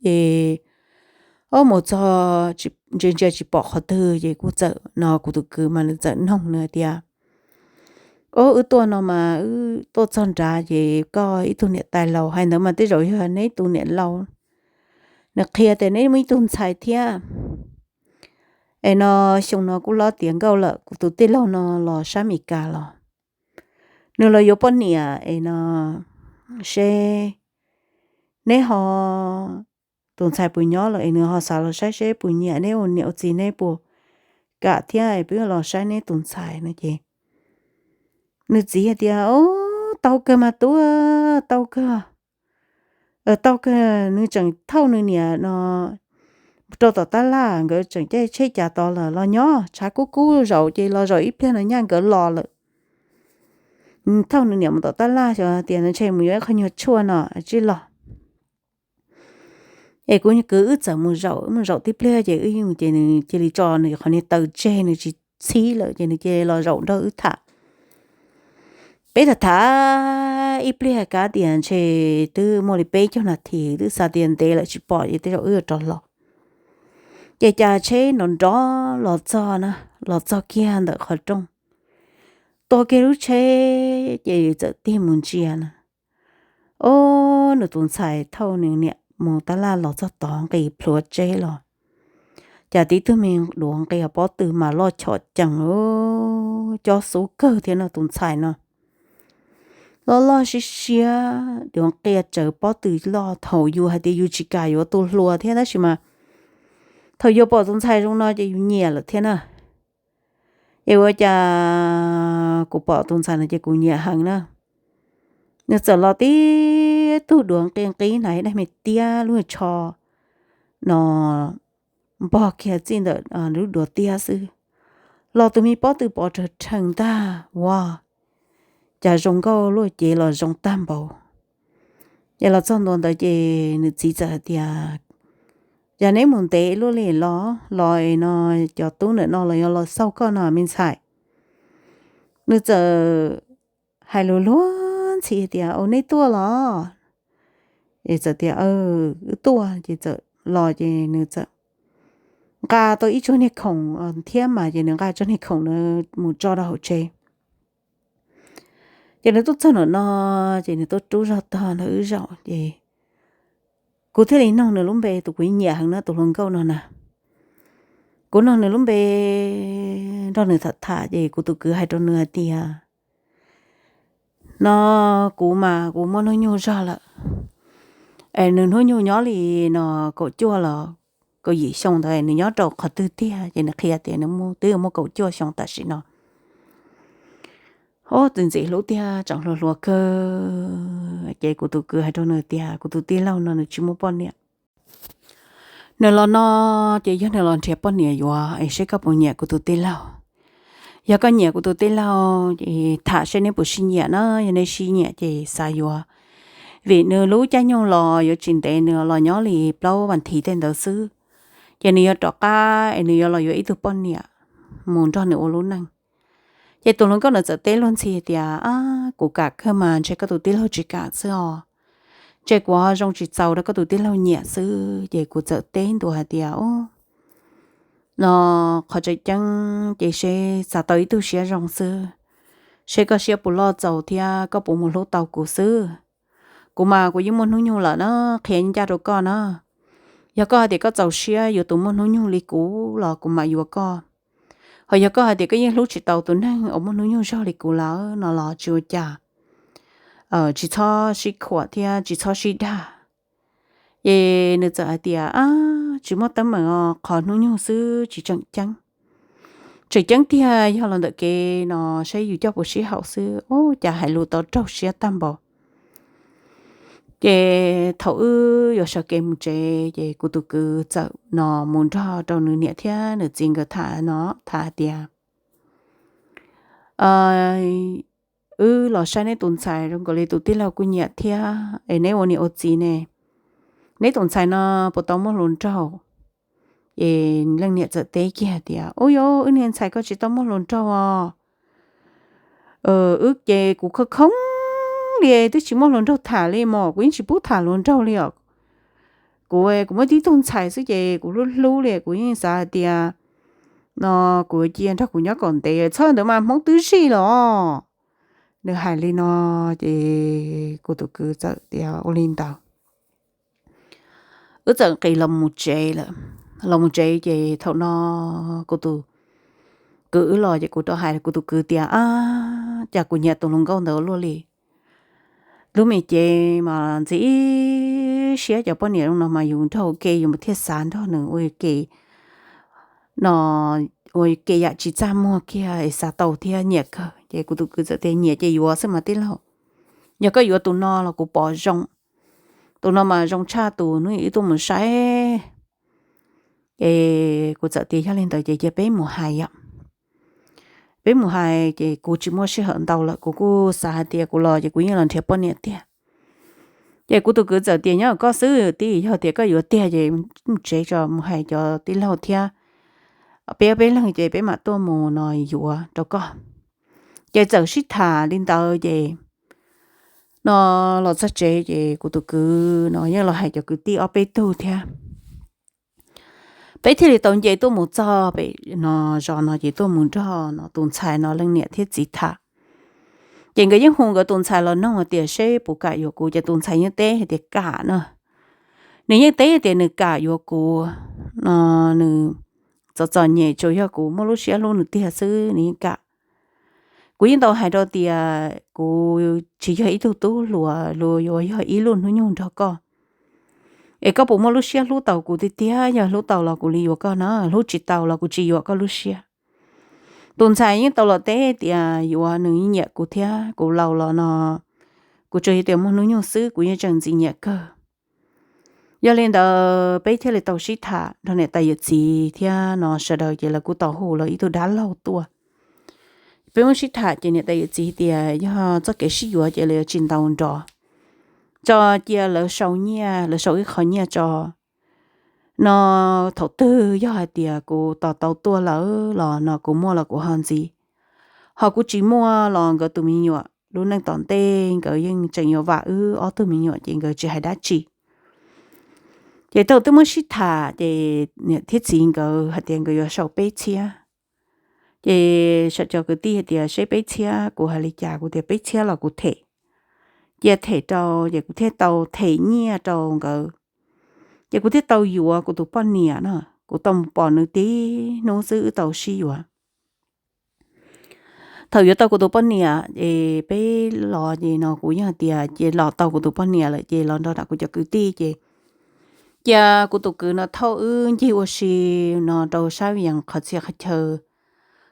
ces wb mus txog ntsia ntsia tsis pom qhov twg ces kuv txawm no kuv tus kwv mas nws txawm noog nws hais tias, ub, wb tuaj no mas wb tuaj txog nrad ces koj ib tug niam tais laus, hais ntawd mas tej zaum yog neb tus niam laus, nws qhia tias neb muaj ib tug ntxhais thiab. Es no xyoo no kuj hlob tiav nkauj lawm, kuv tus tij laug no los sab Meskas los, nws los yuav poj niam es no seb neb ho, tus ntxhais puas nyob lawm es nws ho xav los saib seb puas nyiam neb ua niam ua txiv, neb puas kam thiab es peb los saib neb tus ntxhais no ces nws txiv hais tias, ub, tau kawg mas tub, tau kawg, tau kawg. Nws tseem thauj nws niam no rau tom tab laj, nkawd tseem caij tsheb cas tod lawm, los nyob tshav kub kub zaum ces los zaum ib pliag no nyaj nkawd los lawm. Thauj nws niam mus tom tab laj xyov tias nws ntshe mus yuav ib qho nyuag tshuaj no tsij los. Es kuv kwv wb txawm mus zaum, mus zaum tib pliag ces wb yeej, ces nws cia li tso nws qhov niag taws tseg, nws tsis txhib lawm ces nws cia li los zaum nrog wb tham. Peb tham tham ib pliag kav tias ntshe twb muaj li peb caug nas this, twb xav tias ntev lawm tsis pom ces tej zaum wb yuav rov los. Ces cas tsheb nrov nrov los txog na, los txog kiag ntawm qhov rooj, tua kiag lub tsheb ces txawm tig mus ntsia na. Ob, nws tus ntxhais thauj nws niam mus tab laj los txog tod nqis plhuav tsheb los, cas tib tug me duav nqia pob tw mas loj chom cees, cob xub kawg thiab no tus ntxhais no. Loj loj siab siab, duav nqia tsawv pob tw loj, thaum yus hais tias yus tsis kam yuav tus hluas thiab tab sis mas thaum yus pom tus ntxhais zoo no ces yus nyiam lawm thiab na. Es ua cas kuv pom tus ntxhais no ces kuv nyiam heev na. Nws txawm los tib tug duav nqia nqib hnav daim me tiab lub tsho no npog kiag txij ntawm lub duav tiab xwb, los tus me pob tw pov rhawv rhees ntag ua, cas zoo nkauj luaj cev los zoo tag npaum. Ces los txog ntua ntawd ces nws txiv txawm hais tias, yog neb mus ntev luaj li los, los es no cov tub ntawm no los yog los xauj koj no me ntxhais. Nws txawm hais lus luag ntxhi tias, ua, neb tuaj los? Es txawm tias, wb tuaj. Ces txawm los ces nws txawm nqa tau ib tsob niag khoom thiab mas ces nws nqa tsob niag khoom na mus tso rau hauv tsev. Ces nws tuaj txog nram no, ces nws tuaj rub zog tog nrog wb zaum ces kuv thiaj li noog nws lub npe, tus kuv nyiam heev na, tus hluas nkauj no na. Kuv noog nws lub npe, nrog nws tham tham ces kuv tus kwv hais rau nws hais tias, no, kuv mas kuv muaj hnub nyoog zog lawm, es nws hnub nyoog nyob li no kaum cuaj los kaum yim xyoo ntawd, nws nyob rau qhov twg tiag? Ces nws qhia tias nws twb muaj kaum cuaj xyoo tam sim no. Ub, txiv ntxim hlub tiag, tseem hluas hluas kawg. Ces kuv tus kwv hais rau nws tias, kuv tus tij laug no nws tsis muaj poj niam. Nws los no ces yog nws los nrhiav poj niam yuav es seb koj puas nyiam kuv tus tij laug. Yog koj nyiam kuv tus tij laug ces tham seb neb puas sib nyiam na, yog neb sib nyiam ces xav yuav. Vim nws lub caij nyoog los yuav tsis ntev, nws los nyob li plaub vas thiv tej ntawd xwb, ces nws yuav rov qab es nws yuav los yuav ib tug poj niam mus nrog nws ua lub neej. Ces tus hluas nkauj ntawd txawm teb luag ntxhi tias, ab, kuv kam kawg mas ntshe koj tus tij laug tsis kam xwb os. Ntshe kuv ho zoo tsis txaus rau koj tus tij laug nyiam xwb. Ces kuv txawm teb ntua hais tias, ub, no, qhov tseem ceeb ces seb xav tau ib tug siab zoo xwb, seb koj siab puas loj txaus thiab koj puas mus hlub tau kuv xwb. Kuv mas kuv yeej muaj hnub nyoog lawm na, qhia ncaj rau koj na. Yog koj hais tias koj txaus siab yuav tus muaj hnub nyoog li kuv los kuv mam yuav koj. Ho yog koj hais tias koj yeej hlub tsis tau tus neeg uas muaj hnub nyoog zog li kuv lawm no los tsis ua cas, tsis txhob sib khuam thiab tsis txhob sib dag. Ces nws txawm hais tias, ab, tsis muaj teeb meem os, qhov hnub nyoog xwb tsis tseem ceeb. Tseem ceeb tiag yog los ntawm kev no, saib yus coj puas sib haum xwb. Ub, cas hais lus tau raug siab tag npaum. Ces thaum wb yuav sawv kev mus tsev ces kuv tus kwv txawm no mus nrog rau nws niam thiab nws txiv nkawd tham no, tham hais tias, wb los saib neb tus ntxhais zoo nkaus li tus tij laug kuj nyiam thiab es neb ua niam ua txiv ne, neb tus ntxhais no puas tau muaj hluas nraug? Ces leej niam txawm teb kiag tias, ub, yuav wb niag ntxhais koj tsis tau muaj hluas nraug os. Wb ces kuv khoo khoo li twb tsis muaj hluas nraug tham li mas kuv yeej tsis pub tham hluas nraug li os. Kuv, kuv muaj tib tug ntxhais xwb ces kuv hlub hlub li, kuv yeej xav hais tias no kuv cia nrog kuv nyob kom ntev, txhob ntawd mas Hmoob twb zij los. Nws hais li no ces kuv tus kwv txawm tias ua li ntawd. Wb txawm nqis los mus tsev lawm. Los mus tsev ces thaum no kuv tus kwv wb los ces kuv rov hais kuv tus kwv tias, ab, cas kuv nyiam tus hluas nkauj ntawd luaj li. Lub me cev mas ntxim siab, cov poj niam no mas yus nrog ua ke yus mas thiaj xav nrog nws ua ke no, ua ke yam tsis txaj muag kiag es xav tau thiab nyiam kawg. Ces kuv tus kwv txawm tias, nyiam ces yuav xwb mas tij laug. Yog koj yuav tus no los kuv pom zoo, tus no mas zoo tshaj tus hnub ib tuaj mus saib. Ces kuv txawm tias yog li ntawd ces cia peb mus hais yom. Peb mus hais ces kuv tsis muaj sij hawm ntau lawm, kuv kuj xav hais tias kuv los ces kuv yeej los nrhiav poj niam tiag. Ces kuv tus kwv txawm tias, nyob koj xwb tij, yog tias koj yuav tiag ces mus tsev tso, mus hais cov tij laug thiab, peb ob peb leeg ces peb mam tuaj mus no yuav rau koj. Ces txawm sib tham li ntawd ces no los txog tsev ces kuv tus kwv no yeej los hais cov kwv tij ob peb tug thiab. Peb thiaj li tau nce tuaj mus txog pem no zos no ces tuaj mus nrog no tus ntxhais no leej niam thiab txiv tham. Ces nkawd yeej hu nkawd tus ntxhais los noog hais tias seb puas kam yuav kuv, ces tus ntxhais yeej teb hais tias kam na. Nws yeej teb tias nws kam yuav kuv no, nws txom txom nyem tsuas yog kuv muaj lub siab hlub nws tiag xwb nws yeej kam. Kuv yeej tau hais rau tias kuv tsis yog ib tug tub hluas luag yuav yog ib lub hnub nyoog nrog koj, es koj puas muaj lub siab hlub tau kuv tiag tiag, yog hlub tau los kuv li yuav koj na, hlub tsis tau los kuv tsis yuam koj lub siab. Tus ntxhais yeej tau los teb tias yuav, nws yeej nyiam kuv thiab, kuv laus los no kuv tsuas yog tias muaj hnub nyoog xwb kuv yeej tseem ntxim nyiam kawg. Yog li ntawd peb thiaj li tau sib tham nrog niam tais yawm txiv thiab no sawv daws ces lawv kuj tau hu lawv ib tug dab laug tuaj. Peb muab sib tham ces niam tais yawm txiv tias yog txoj kev sib yuav ces lawv yuav tsis ntaus nrov, tso cia lawv sau nyiaj, lawv sau ib qho nyiaj tso. No thaum twg yog hais tias kuv tos tau tuaj lawm los no kuv muaj los kuv ho ntxiv, ho kuv tsis muaj los nkawd tus me nyuam lub neej tom ntej nkawd yeej tseem yuav vam wb ob tug me nyuam ces nkawd tsis hais dab tsi. Ces thaum twb muab sib tham ces niam thiab txiv nkawd hais tias nkawd yuav sau peb txhiab. Ces sawv cov kwv tij hais tias seb peb txhiab kuv hais li cas, kuv tias peb txhiab los kuv them, cia them rau, ces kuv thiaj tau them nyiaj rau nkawd. Ces kuv thiaj tau yuav kuv tus poj niam no, kuv tau mus pom nws tib hnub xwb wb tau sib yuav. Thaum yuav tau kuv tus poj niam ces peb los ces no kuv yeej hais tias ces los tau kuv tus poj niam lawm ces los nrog nram kuv cov kwv tij ces cia kuv tus kwv no thauj wb ncig ua si no rau sab Vias qhov txhia qhov chaw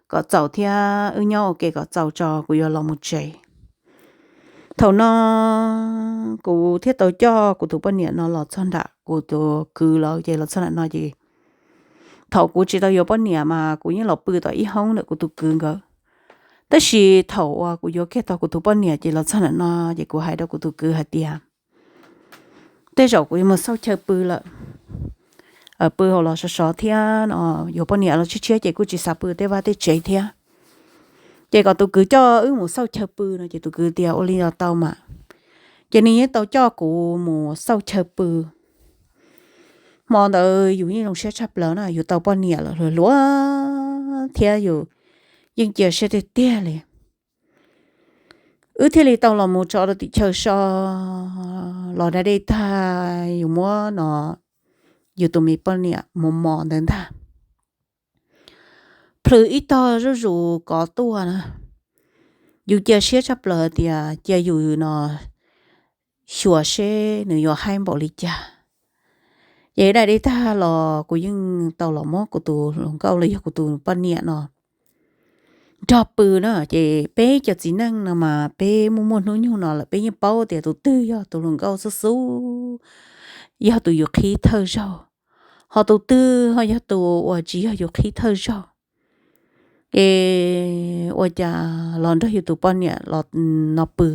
kom txaus thiab wb nyob ua ke kom txaus tso kuv yuav los mus tsev. Thaum no kuv thiaj tau coj kuv tus poj niam no los txog nram kuv tus kwv lawm ces los txog nram no ces thaum kuv tsis tau yuav poj niam mas kuv yeej los pw tom ib hoob ntawm kuv tus kwv nkawd. Tab sis thaum uas kuv yuav kiag tau kuv tus poj niam ces los txog nram no ces kuv hais rau kuv tus kwv hais tias tej zaum kuv yuav mus xauj chaw pw lawm, pw hauv los sov sov thiab no, yuav poj niam los tshiab tshiab ces kuj tsis xav pw tej vaj tej tsev thiab. Ces kom tus kwv coj wb mus xauj chaw pw no ces tus kwv tias ua li los tau mas. Ces nws yeej tau coj kuv mus xauj chaw pw. Hmo ntawd yus yeej zoo siab tshaj plaws na, yus tau poj niam lawm hluas hluas thiab yus yeej cia siab tiag tiag li. Wb thiaj li tau los mus tso rau tim chaw so, los da dej tag yus muab no yus tus me poj niam mus mos ntawd ntag. Plhws ib tog zuj zus kov tuaj na, yus cia siab tshaj plaws tias cia yus no xyuas seb nws yuav haib npaum li cas. Ces da dej tag los kuv yeej tau los muab kuv tus hluas nkauj los yog kuv tus poj niam no nrog pw na. Ces peb cov txiv neej no mas peb muaj muaj hnub nyoog no lawm peb yeej paub tias tus twg yog tus hluas nkauj xub xub, yog tus yus qhib thawj zaug, ho tus twg ho yog tus uas tsis yog yus qhib thawj zaug. Ces ua cas los nrog yus tus poj niam los no pw,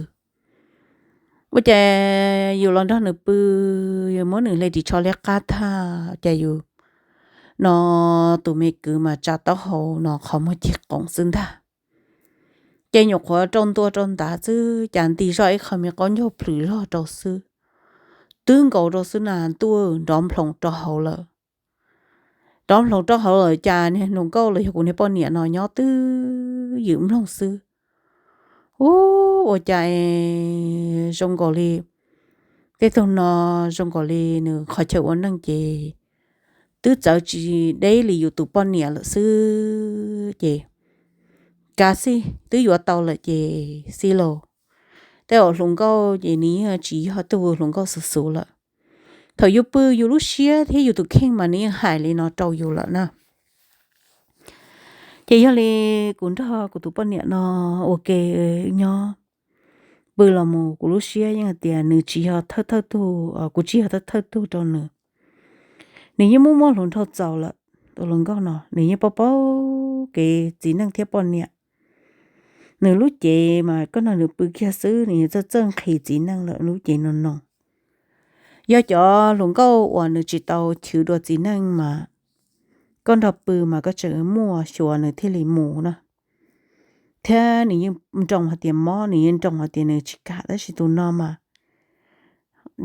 ua cas yus los nrog nws pw, yus muab nws hle ris tsho liab qab tag, cas yus no tus me kwv mas tsa taub hau no qhov muag cig qoos xwb ntag. Ces nyuam qhuav rau ntua rau ntav xwb cas nti zoj ib qho me qaub ncaug plhws log rau xwb, twb nkaus rau xwb na, ntuj nrov nploos rau hauv lawm. Nrov nploos rau hauv lawm cas niag hluas nkauj los yog kuv niag poj niam no nyob twj ywm mloog xwb. Ub, ua cas zoo nkaus li tej tug no zoo nkaus li nws qhov chaw ua neej ces twb txawv tsis deb li yus tus poj niam lawm xwb ces kav xij twb yuav tau lawm ces xij lauj. Tej zaum hluas nkauj ces nws yeej tsis yog tug hluas nkauj xus xus lawm. Thaum yus pw yus lub siab thiab yus tus kheej mas nws yeej hais li no rau yus lawm na. Ces yog li kuv nrog kuv tus poj niam no ua ke nyob pw los mus kuv lub siab yeej hais tias nws tsis yog thawj thawj tug, kuv tsis yog thawj thawj tug rau nws. Nws yeej muaj muaj hluas nraug txaus lawm, tus hluas nkauj no nws yeej paub paub kev txiv neej thiab poj niam. Nws lub cev mas koj nrog nws pw kiag xwb nws yeej txawj txawj nqhis txiv neej lawm lub cev no no. Yog cov hluas nkauj uas nws tsis tau chwv dua txiv neej mas koj nrog pw mas koj tseem muaj xyuas nws thiaj li mus na. Thiab nws yeej nroo hais tias mob, nws yeej nroo hais tias nws tsis kam, tab sis tus no mas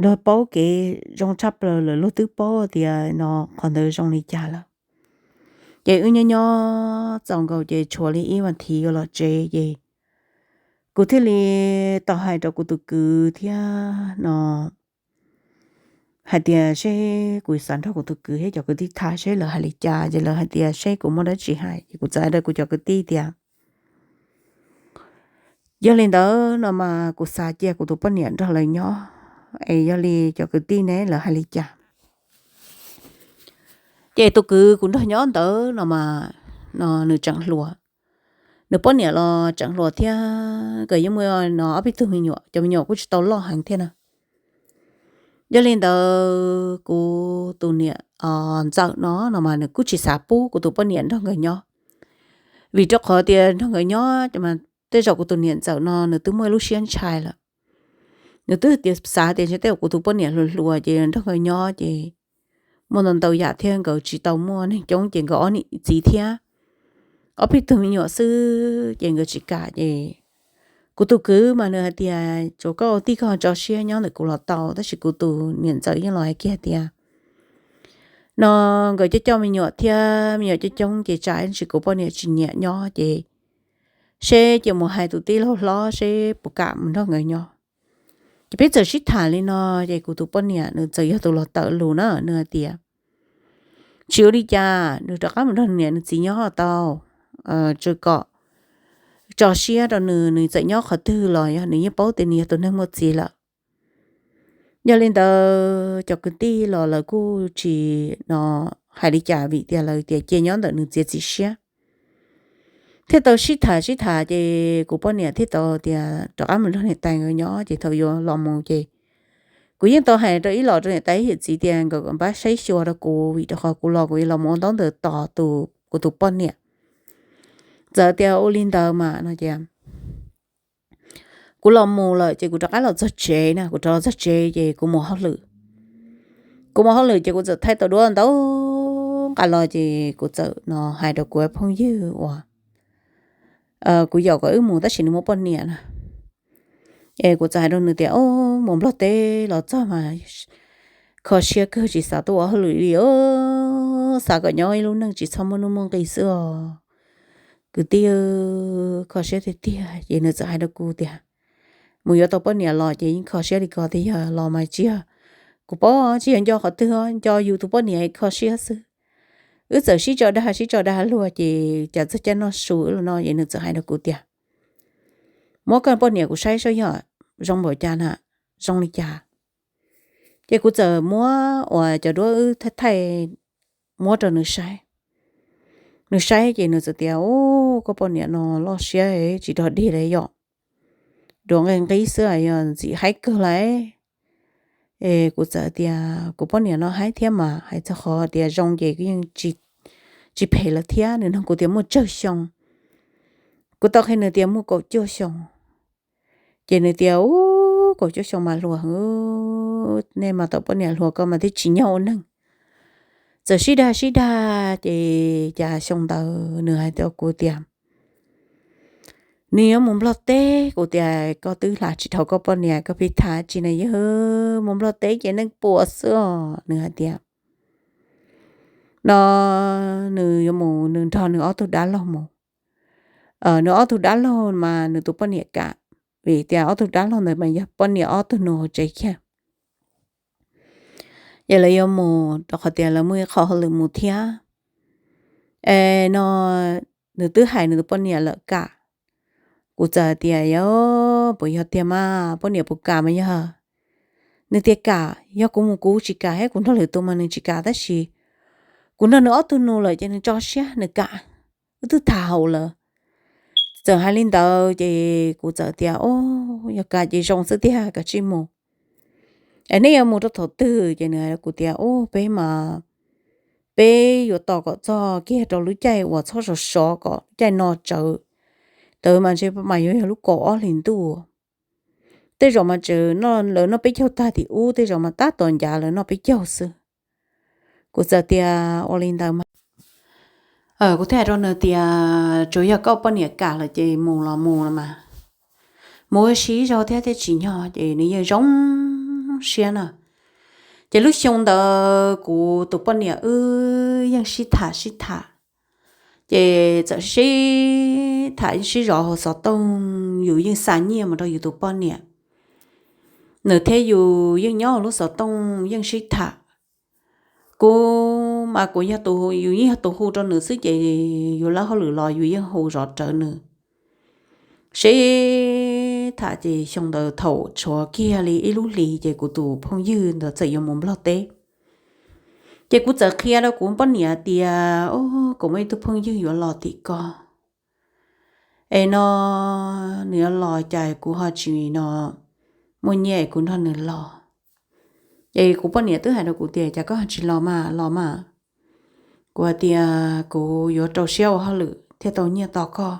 luag paub kev zoo tshaj plaws lawm, luag twb paub tias no qhov ntawd zoo li cas lawm. Ces wb nyob nyob txaus nkaus ces tshuav li ib vas thiv yuav los tsev ces kuv thiaj li tau hais rau kuv tus kwv thiab no hais tias seb kuv xav nrog kuv tus kwv thiab cov kwv tij tham seb lawv hais li cas, ces lawv hais tias seb kuv muaj dab tsi hais, ces kuv txawm hais rau kuv cov kwv tij tias yog li ntawd no mas kuv xav cia kuv tus poj niam nrog lawv nyob, es yog li cov kwv tij ne lawv hais li cas? Ces tus kwv kuv nrog nyob ntawd no mas no nws tseem hluas, nws poj niam los tseem hluas thiab, nkawd yeej muaj no ob peb tug me nyuam, cov me nyuam kuj tsis tau loj heev thiab na. Yog li ntawd kuv tus niam ntxawm no no mas nws kuj tsis xav pub kuv tus poj niam nrog nkawd nyob, vim rau qhov tias nrog nkawd nyob mas tej zaum kuv tus niam ntxawm no nws twb muaj lub siab ntshai lawm. Nws twb tias xav tias ntshe tej zaum kuv tus poj niam hluas hluas ces nrog nkawd nyob ces muaj ntau ntau yam thiab nkawd tsis tau muaj neeg coob ces nkawd ob niam txiv thiab ob peb tug me nyuam xwb ces nkawd tsis kam ces kuv tus kwv mas nws hais tias tsuav koj ua tij koj tso siab nyob ntawm kuv los tau, tab sis kuv tus niam ntxawm yeej los hais kiag tias no nkawd coj coj me nyuam thiab, me nyuam coob coob ces tsam ib ntsis kuv poj niam tsis nyiam nyob ces seb cia mus hais tus tij laug hlob seb puas kam mus nrog nkawd nyob. Ces peb txawm sib tham li no, ces kuv tus poj niam nws txawm yog tus los tawm lus na, nws hais tias tsis ua li cas, nws rov qab mus nrog nws niam nws txiv nyob tau, tso kom, tso siab rau nws, nws txawm nyob qhov twg los yog nws yeej paub tias nws yog tus neeg muaj txiv lawm. Yog li ntawd cov kwv tij los lawv kuj tsis no hais li cas vim tias lawv tias cia nyob ntawm nws txiav txim siab. Thiaj tau sib tham sib tham ces kuv poj niam thiaj tau tias rov qab mus nrog niam tais nkawd nyob, ces thaum yuav los mus ces kuv yeej tau hais rau ib los rau niam tais yawm txiv tias nkawd npaj saib xyuas rau kuv, vim rau qhov kuv los kuv yuav los mus ua ntaub ntawv tos tus, kuv tus poj niam. Txawm tias ua li ntawd mas no ces kuv los mus lawm ces kuv rov qab los txog tsev na, kuv rov los txog tsev ces kuv mus hauj lwm. Kuv mus hauj lwm ces kuv txawm thaij tau duab ntau nqa los ces kuv txawm no hais rau kuv phooj ywg uas kuv yaum kom wb mus tab sis nws muaj poj niam na. Es kuv txawm hais rau nws tias, o, mus Nplog teb los txog mas kho siab kawg, tsis xav tuaj ua hauj lwm li, xav kom nyob ib lub neej tsis txhob muaj nuj muaj nqis xwb os kwv tij, kho siab tiag tiag. Ces nws txawm hais rau kuv tias, mus yuav tau poj niam los ces yeej kho siab li ko tiag, yog los mas tsis yog, kuv paub tsis yog nco qhov twg, nco yus tus poj niam kho siab xwb. Wb txawm sib tso dag sib tso dag luag ces cas txog caij noj su wb los no ces nws txawm hais rau kuv tias, muab koj poj niam kuv saib saib yog zoo npaum cas na, zoo li cas. Ces kuv txawm muab uas cov duab wb thaij thaij muab rau nws saib. Nws saib ces nws txawm tias, u, koj poj niam no loj siab tsis dog dig li yom, duav nqi nqib xwb yog ntxim haib kawg lauj. Es kuv txawm tias kuv poj niam no haib thiab mas hais txog qhov tias zoo ces kuv yeej tsis phem lawm thiab. Nws nug kuv tias muaj tsawg xyoo, kuv tau qhia nws tias muaj kaum cuaj xyoo. Ces nws tias, u, kaum cuaj xyoo mas hluas, nej mas tau poj niam hluas ko mas twb tsis nyob ua neeg. Txawm sib dag sib dag ces cas xyoo ntawd nws hais rau kuv tias, nws yuav mus Nplog teb. Kuv tias, koj twb hla tsis dhau koj poj niam, koj pheej tham tsis na yog, mus Nplog teb ces neeg puas xwb os. Nws hais tias, no nws yuav mus nws nrog nws ob tug dab laug mus. Nws ob tug dab laug mas nws tus poj niam kam, vim tias ob tug dab laug ntawd mas yog poj niam ob tug nus hauv tsev kiag. Ces lawv yuav mus rau qhov tias lawv muaj ib qho hauj lwm mus thiab. Es no nws twb hais nws tus poj niam lawm kam. Kuv txawm tias, yog puas yog tiag mas poj niam puas kam mas yog? Nws tias kam, yog kuv mus kuv tsis kam thiab, kuv nrog lwm tus mas nws tsis kam, tab sis kuv nrog nws ob tug nus lawm ces nws tso siab nws kam. Wb twb tham haum lawm. Txawm hais li ntawd ces kuv txawm tias, o, yog kam ces zoo xwb tiag, kav tsij mus. Es nej yuav mus rau thaum twg? Ces nws hais rau kuv tias, u, peb mas peb yuav tos kom txog kiag rau lub caij uas txhob sov sov kom lub caij no tsawv. Tawv mas ntshe mas yuav yog lub kaum ob hlis ntuj. Tej zaum mas tseem lawv noj peb caug tag tim ub, tej zaum mas tab tom ncav lawv noj peb caug xwb. Kuv txawm tias ua li ntawd mas, kuv thiaj hais rau nws tias, tsuas yog koj poj niam kam lawm ces mus los mus los mas, mus ua si ib zaug thiab thiaj tsim nyog. Ces nws yeej zoo siab na. Ces lub xyoo ntawd kuv tus poj niam wb yeej sib tham sib tham, ces txawm sib tham sib zov hauv xov tooj, yus yeej xa nyiaj mus rau yus tus poj niam. Nws thiab yus yeej nyob hauv lub xov tooj yeej sib tham. Kuv mas kuv yog tus, yus yeej yog tus hu rau nws xwb ces yus lawb hauj lwm los yus yeej hu zov rawv nws. Sib tham ces xyoo ntawd thaum tshuav kiag li ib lub hlis ces kuv tus phooj ywg ntawd txawm yuav mus Nplog teb. Ces kuv txawm qhia rau kuv poj niam tias, o, kuv muaj ib tug phooj ywg yuav los tim ko. Es no nws yuav los cas kuv ho tsis no muaj nyiaj es kuv nrog nws los. Ces kuv poj niam twb hais rau kuv tias, cas koj ho tsis los mas, los mas. Kuv hais tias kuv yuav rau siab ua hauj lwm thiaj tau nyiaj tos koj.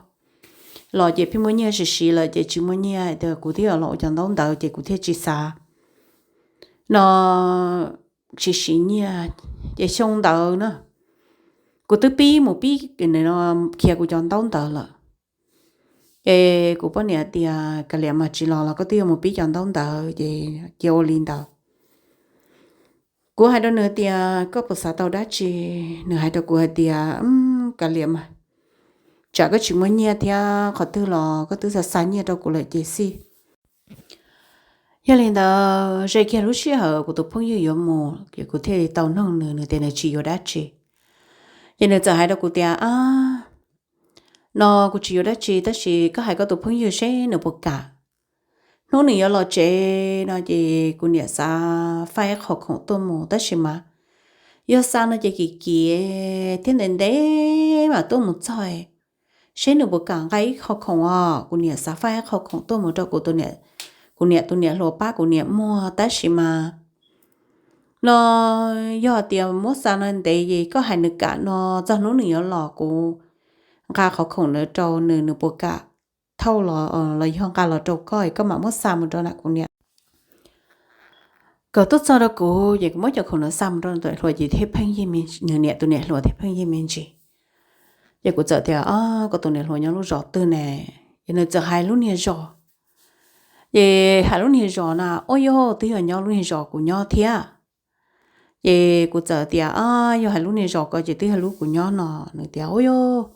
Los ces pheej muaj nyiaj siv siv lawm ces tsis muaj nyiaj, kuv thiaj los ua cov ntaub ntawv ces kuv thiaj tsis xav no siv siv nyiaj. Ces xyoo ntawd na, kuv twb pib mus pib khiav kuv cov ntaub ntawv lawm. Ces kuv poj niam tias, kav liam mas tsis los los koj twb yuav mus pib cov ntaub ntawv ces cia ua li ntawd. Kuv hais rau nws tias koj puas xav tau dab tsi? Nws hais rau kuv hais tias, Kav liam mas, tsam koj tsis muaj nyiaj thiab qhov twg los koj twb xa xa nyiaj rau kuv lawm ces xij. Yog li ntawd ze kiag lub sij hawm kuv tus phooj ywg yuav mus ces kuv thiaj li tau noog nws, nws tias nws tsis yuav dab tsi. Ces nws txawm hais rau kuv tias, No kuv tsis yuav dab tsi tab sis koj hais koj tus phooj ywg seb nws puas kam. Hnub nws yuav los tsev no ces kuv niam xav faib qhov khoom tuaj mus tab sis mas yog xa no ces kim kim thiab ntev ntev mam tuaj mus txog. Seb nws puas kam nqa ib qho khoom os, kuv niam xav faib qho khoom tuaj mus rau kuv, kuv niam tus niam hluas pab kuv niam muag tab sis mas no yog tias muab xa no ntev ces koj hais nws kam no txog hnub nws yuav los kuv nqa qhov khoom ntawd rau nws, nws puas kam thauj los los yog nqa los rau koj, koj mam muab xa mus rau kuv niam. Kom tuaj txog rau kuv ces kuv muab cov khoom ntawd xa mus rau nws tus niam hluas ces thiaj pheej, nws niam tus niam hluas thiaj pheej yeej me ntsis. Ces kuv txawm tias, Koj tus niam hluas nyob lub zos twg ne? Ces nws txawm hais lub niag zos. Ces hais lub niag zos na, Ua yog twb yog nyob lub niag zos kuv nyob thiab. Ces kuv txawm tias, Yog hais lub niag zos ko ces twb yog lub kuv nyob no. Nws tias, Ua yog,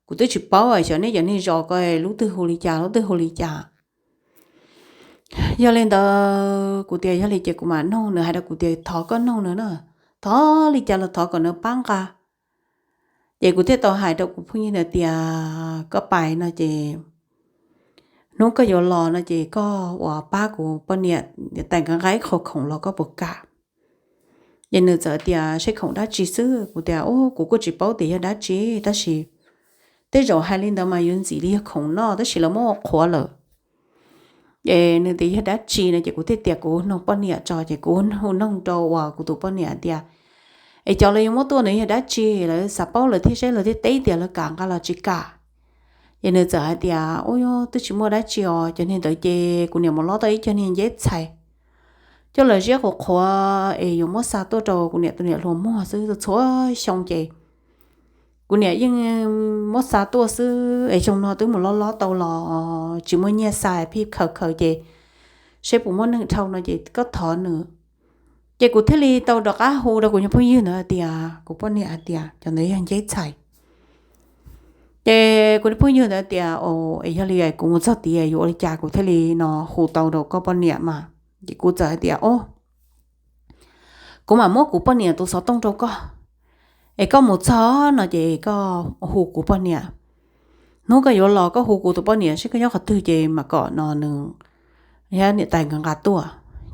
kuv twb tsis paub xyov nej cov niag zos ko lub twg hu li cas lub twg hu li cas. Yog li ntawd kuv tias yog li ces kuv mam noog. Nws hais rau kuv tias thov koj noog nws na, thov li cas los thov kom nws pab nqa. Ces kuv thiaj tau hais rau kuv phooj ywg ntawd tias koj pais no ces hnub koj yuav los no ces koj uas pab kuv poj niam tais nqa ib qho khoom los koj puas kam? Ces nws txawm tias seb khoom dab tsi xwb. Kuv tias, Kuv kuj tsis paub tias yog dab tsi tab sis tej zaum hais li ntawd mas yuav ntxim li yog khoom noj tab sis lawv muab ua qhuav lawm. Ces nws tias yog dab tsi no ces kuv thiaj tias kuv noog poj niam tso. Ces kuv hu noog rau uas kuv tus poj niam tias, Es cov lawv yuav muab tuaj ntawd yog dab tsi? Lawv xav paub lawv thiaj seb lawv thiaj teb tias lawv kam nqa los tsis kam. Ces nws txawm hais tias, Ua, twb tsis muaj dab tsi os, cov niag ntawd ces kuv niam mus lob tau ib co niag nceb txhais coj los ziab qhuav qhuav es yuav muab xa tuaj rau kuv niam tus niam hluas muag xwb. Txhua xyoo ces kuv niam yeej muab xa tuaj xwb es xyoo no twb mus lob lob tau los tsis muaj nyiaj xa, pheej khaws khaws ces seb puas muaj neeg dhau no ces koj thov nws. Ces kuv thiaj li tau rov qab hu rau kuv nyuag phooj ywg ntawd hais tias, kuv poj niam hais tias cov ntawd yog nceb txhais. Ces kuv phooj ywg ntawd tias, Es yog li kuv mus txog tias yuav ua li cas? Kuv thiaj li no hu tau rau koj poj niam mas. Ces kuv txawm hais tias, O, kuv mam muab kuv poj niam tus xov tooj rau koj, es koj mus txog no ces koj hu kuv poj niam. Hnub koj yuav los koj hu kuv tus poj niam seb koj nyob qhov twg ces mam kom no nws thiab niam tais nkawd nqa tuaj.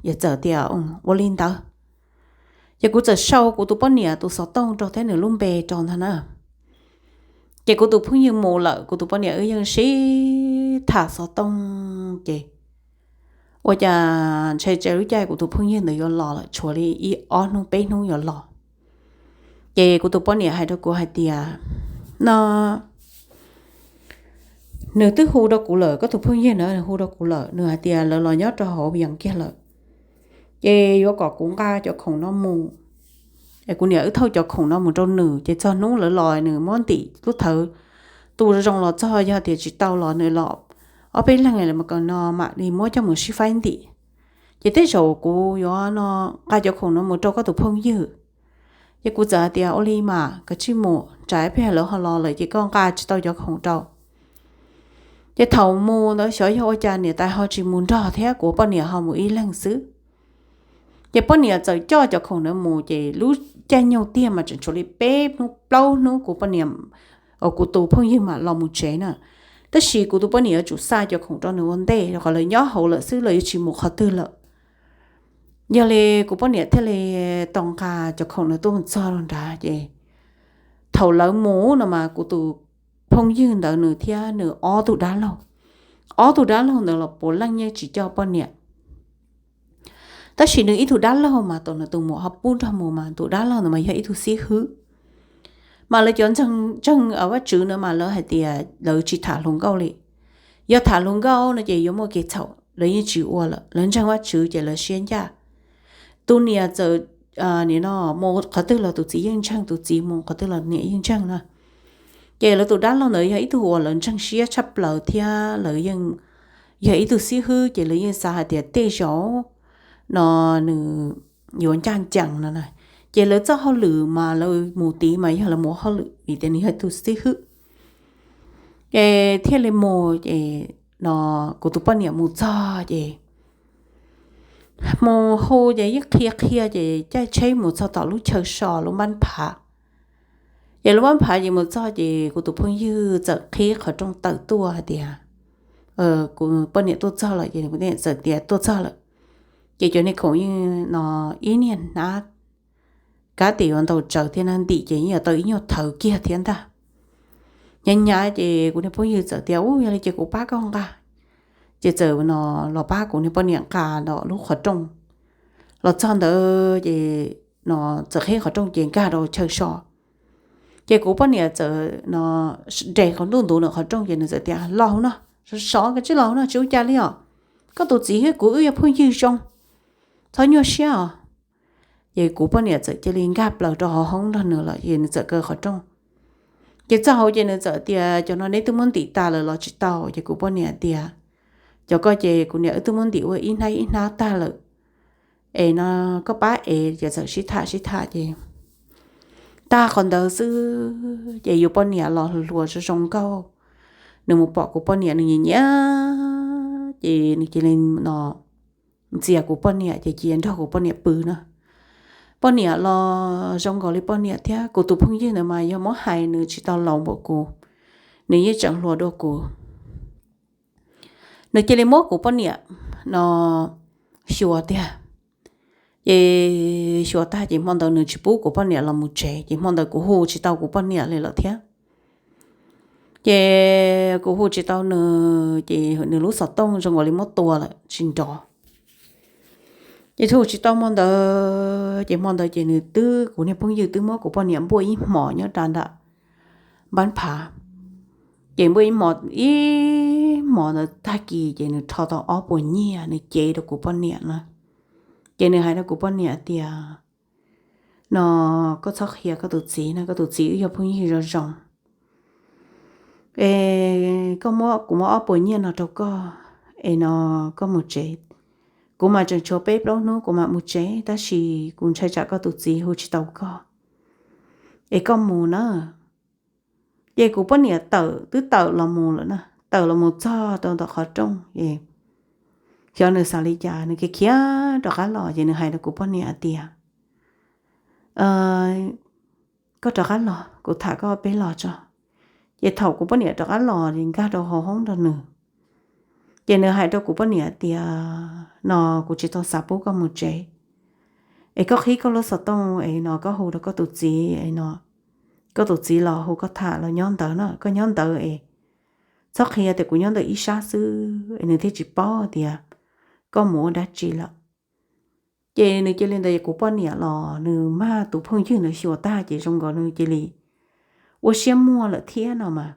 Ces txawm tias, Ua li ntawd. Ces kuv txawm sau kuv tus poj niam tus xov tooj rau thiab nws lub npe rau ntag na. Ces kuv tus phooj ywg mus lawm, kuv tus poj niam wb yeej sib tham xov tooj ces ua cas ntshai tsam lub caij kuv tus phooj ywg ntawd yuav los lawm, tshuav li ib ob hnub peb hnub yuav los. Ces kuv tus poj niam hais rau kuv hais tias, No nws twb hu rau kuv lawm, koj tus phooj ywg na hu rau kuv lawm, nws hais tias lawv los nyob rau hauv Vias kiag lawm, ces yuav kom kuv nqa cov khoom no mus. Es kuv niam wb thauj cov khoom no mus rau nws, ces txog hnub lawv los nws muab ntim lub thawv tu zoo los txog, yog tias tsis tau los nws los ob peb leeg no mam li muab coj mus sib faib ntim. Ces tej zaum kuv yuav no nqa cov khoom no mus rau koj tus phooj ywg. Ces kuv txawm hais tias, Ua li mas, koj cia li mus, tsam ib pliag lawv ho los lawm ces koj nqa tsis tau cov khoom rau. Ces thaum mus ntawd xyov yog ua cas niam tais ho tsis mus nrog thiab kuv poj niam ho mus ib leeg xwb. Ces poj niam txawm coj cov khoom ntawd mus, ces lub caij nyoog tiag mas tseem tshuav li peb hnub plaub hnub kuv poj niam, kuv tus phooj ywg mam los mus tsev na. Tab sis kuv tus poj niam yuav tsum xa cov khoom rau nws ua ntej rau qhov lawv nyob hauv lawm xwb, lawv yuav tsis mus qhov twg lawm. Yog li kuv poj niam thiaj li tau nqa cov khoom ntawd tuaj mus txog rau nrad, ces thaum lawv mus no mas kuv tus phooj ywg ntawd nws thiab nws ob tug dab laug, ob tug dab laug ntawd los puav leej yeej tsis coj poj niam. Tab sis nws ib tug dab laug mas tau nws tus muam ho pub nrog mus mas tus dab laug ntawd mas yog ib tug xib hwb. Mas lawv cov ntseeg Vajtswv no mas lawv hais tias lawv tsis tham hluas nkauj li. Yog tham hluas nkauj no ces yuav muaj kev txhaum, lawv yeej tsis ua lawm. Lawv ntseeg Vajtswv ces lawv siab ncaj. Tus niam txawm nim no mus qhov twg los tus txiv yeej ntseeg, tus txiv mus qhov twg los niam yeej ntseeg na. Ces lawv tus dab laug ntawd yog ib tug uas lawv ntseeg siab tshaj plaws thiab lawv yeej yog ib tug xib hwb, ces lawv yeej xav hais tias tej zaum no nws yuav ncaj ncees no na. Ces lawv txoj hauj lwm mas lawv mus tid mas yog lawv mus hauj lwm vim tias nws yog tus xib hwb. Ces thiaj li mus ces no kuv tus poj niam mus txog ces mus hu ces yeej qhia qhia ces caij tsheb mus txog tom lub chaw so lub npab phav. Ces lub npab phav ces mus txog ces kuv tus phooj ywg txawm qhib qhov rooj tawm tuaj hais tias kuv poj niam tuaj txog lawm, ces kuv poj niam txawm tias tuaj txog lawm. Ces cov niag khoom yeej no ib niag hnab kab tias yuav ntaus tsawv thiab na, ntim ces yeej yuav tau ib nyuag thawv kiag thiab ntag. Hnyav hnyav ces kuv niag phooj ywg txawm tias, Ub, yog li ces kuv pab koj nqa. Ces txawm no los pab kuv niag poj niam nqa lub qhov rooj. Los txog ntawd ces no txawm qhib qhov rooj ces nkag rau chaw so. Ces kuv poj niam txawm no nres qhov ntuj ntuv ntawm qhov rooj ces nws txawm tias, Los hauv no, sov sov koj tsij los hauv no, tsis ua cas li os. Koj tus txiv thiab kuv wb yog phooj ywg zoo, txhob nyuaj siab os. Ces kuv poj niam txawm cia li nkag plaws rau hauv hoob nrog nws lawm ces nws txawm kaw qhov rooj. Ces txog hauv ces nws txawm tias, Cov no neb twb muab ntim tas lawm los tsis tau? Ces kuv poj niam tias, Cov ko ces kuv niam wb twb muab ntim ua ib hnab ib hnab tag lawm, es no koj pab es. Ces txawm sib tham sib tham ces tag qhov ntawd xwb ces yus poj niam los hluas zoo zoo nkauj, nws mus pom kuv poj niam nws nyiam nyiam, ces nws cia li no ntxias kuv poj niam ces cia nrog kuv poj niam pw na. Poj niam los zoo nkaus li poj niam thiab, kuv tus phooj ywg ntawd mas yog muab hais nws tsis tau laus npaum kuv, nws yeej tseem hluas dua kuv. Nws cia li muab kuv poj niam no xyuas tiag. Ces xyuas tag ces hmo ntawd nws tsis pub kuv poj niam los mus tsev, ces hmo ntawd kuv hu tsis tau kuv poj niam li lawm thiab. Ces kuv hu tsis tau nws ces nws lub xov tooj zoo nkaus li muab tua lawm tsis nrov. Ces hu tsis tau hmo ntawd ces hmo ntawd ces nws twb, kuv niag phooj ywg twb muab kuv poj niam npuaj ib hmos nyob rau nram npab phav. Ces npuaj ib hmos, ib hmos ntawd tag kis ces nws rho tau ob puas nyiaj nws cev rau kuv poj niam na. Ces nws hais rau kuv poj niam tias, No koj txhob qhia koj tus txiv no, koj tus txiv wb yog phooj ywg zoo zoo. Es koj muab, kuv muab ob puas nyiaj no rau koj, es no koj mus tsev. Kuv mas tseem tshuav peb plaub hnub kuv mam mus tsev, tab sis kuv ntshai tsam koj tus txiv hu tsis tau koj, es koj mus na. Ces kuv poj niam tawm, twb tawm los mus lawm na, tawm los mus txog rau ntawm qhov rooj es xyov nws xav li cas nws khiav khiav rov qab los ces nws hais rau kuv poj niam tias, Koj rov qab los, kuv tham koj peb los tso. Ces thaum kuv poj niam rov qab los nkag rau hauv hoob nrog nws, ces nws hais rau kuv poj niam tias, No kuv tsis tau xav pub koj mus tsev, es koj qhib koj lub xov tooj es no koj hu rau koj tus txiv, no koj tus txiv los hu koj tham los nyob ntawd no, koj nyob ntawd es txhob qhia tias kuv nyob ntawm ib sab xwb es nws thiaj tsis paub tias koj mus ua dab tsi lawm. Ces nws cia li ntawd, kuv poj niam los nws mag tus phooj ywg ntawd xyuas tag ces zoo nkaus nws cia li ua siab muag lawm thiab no mas.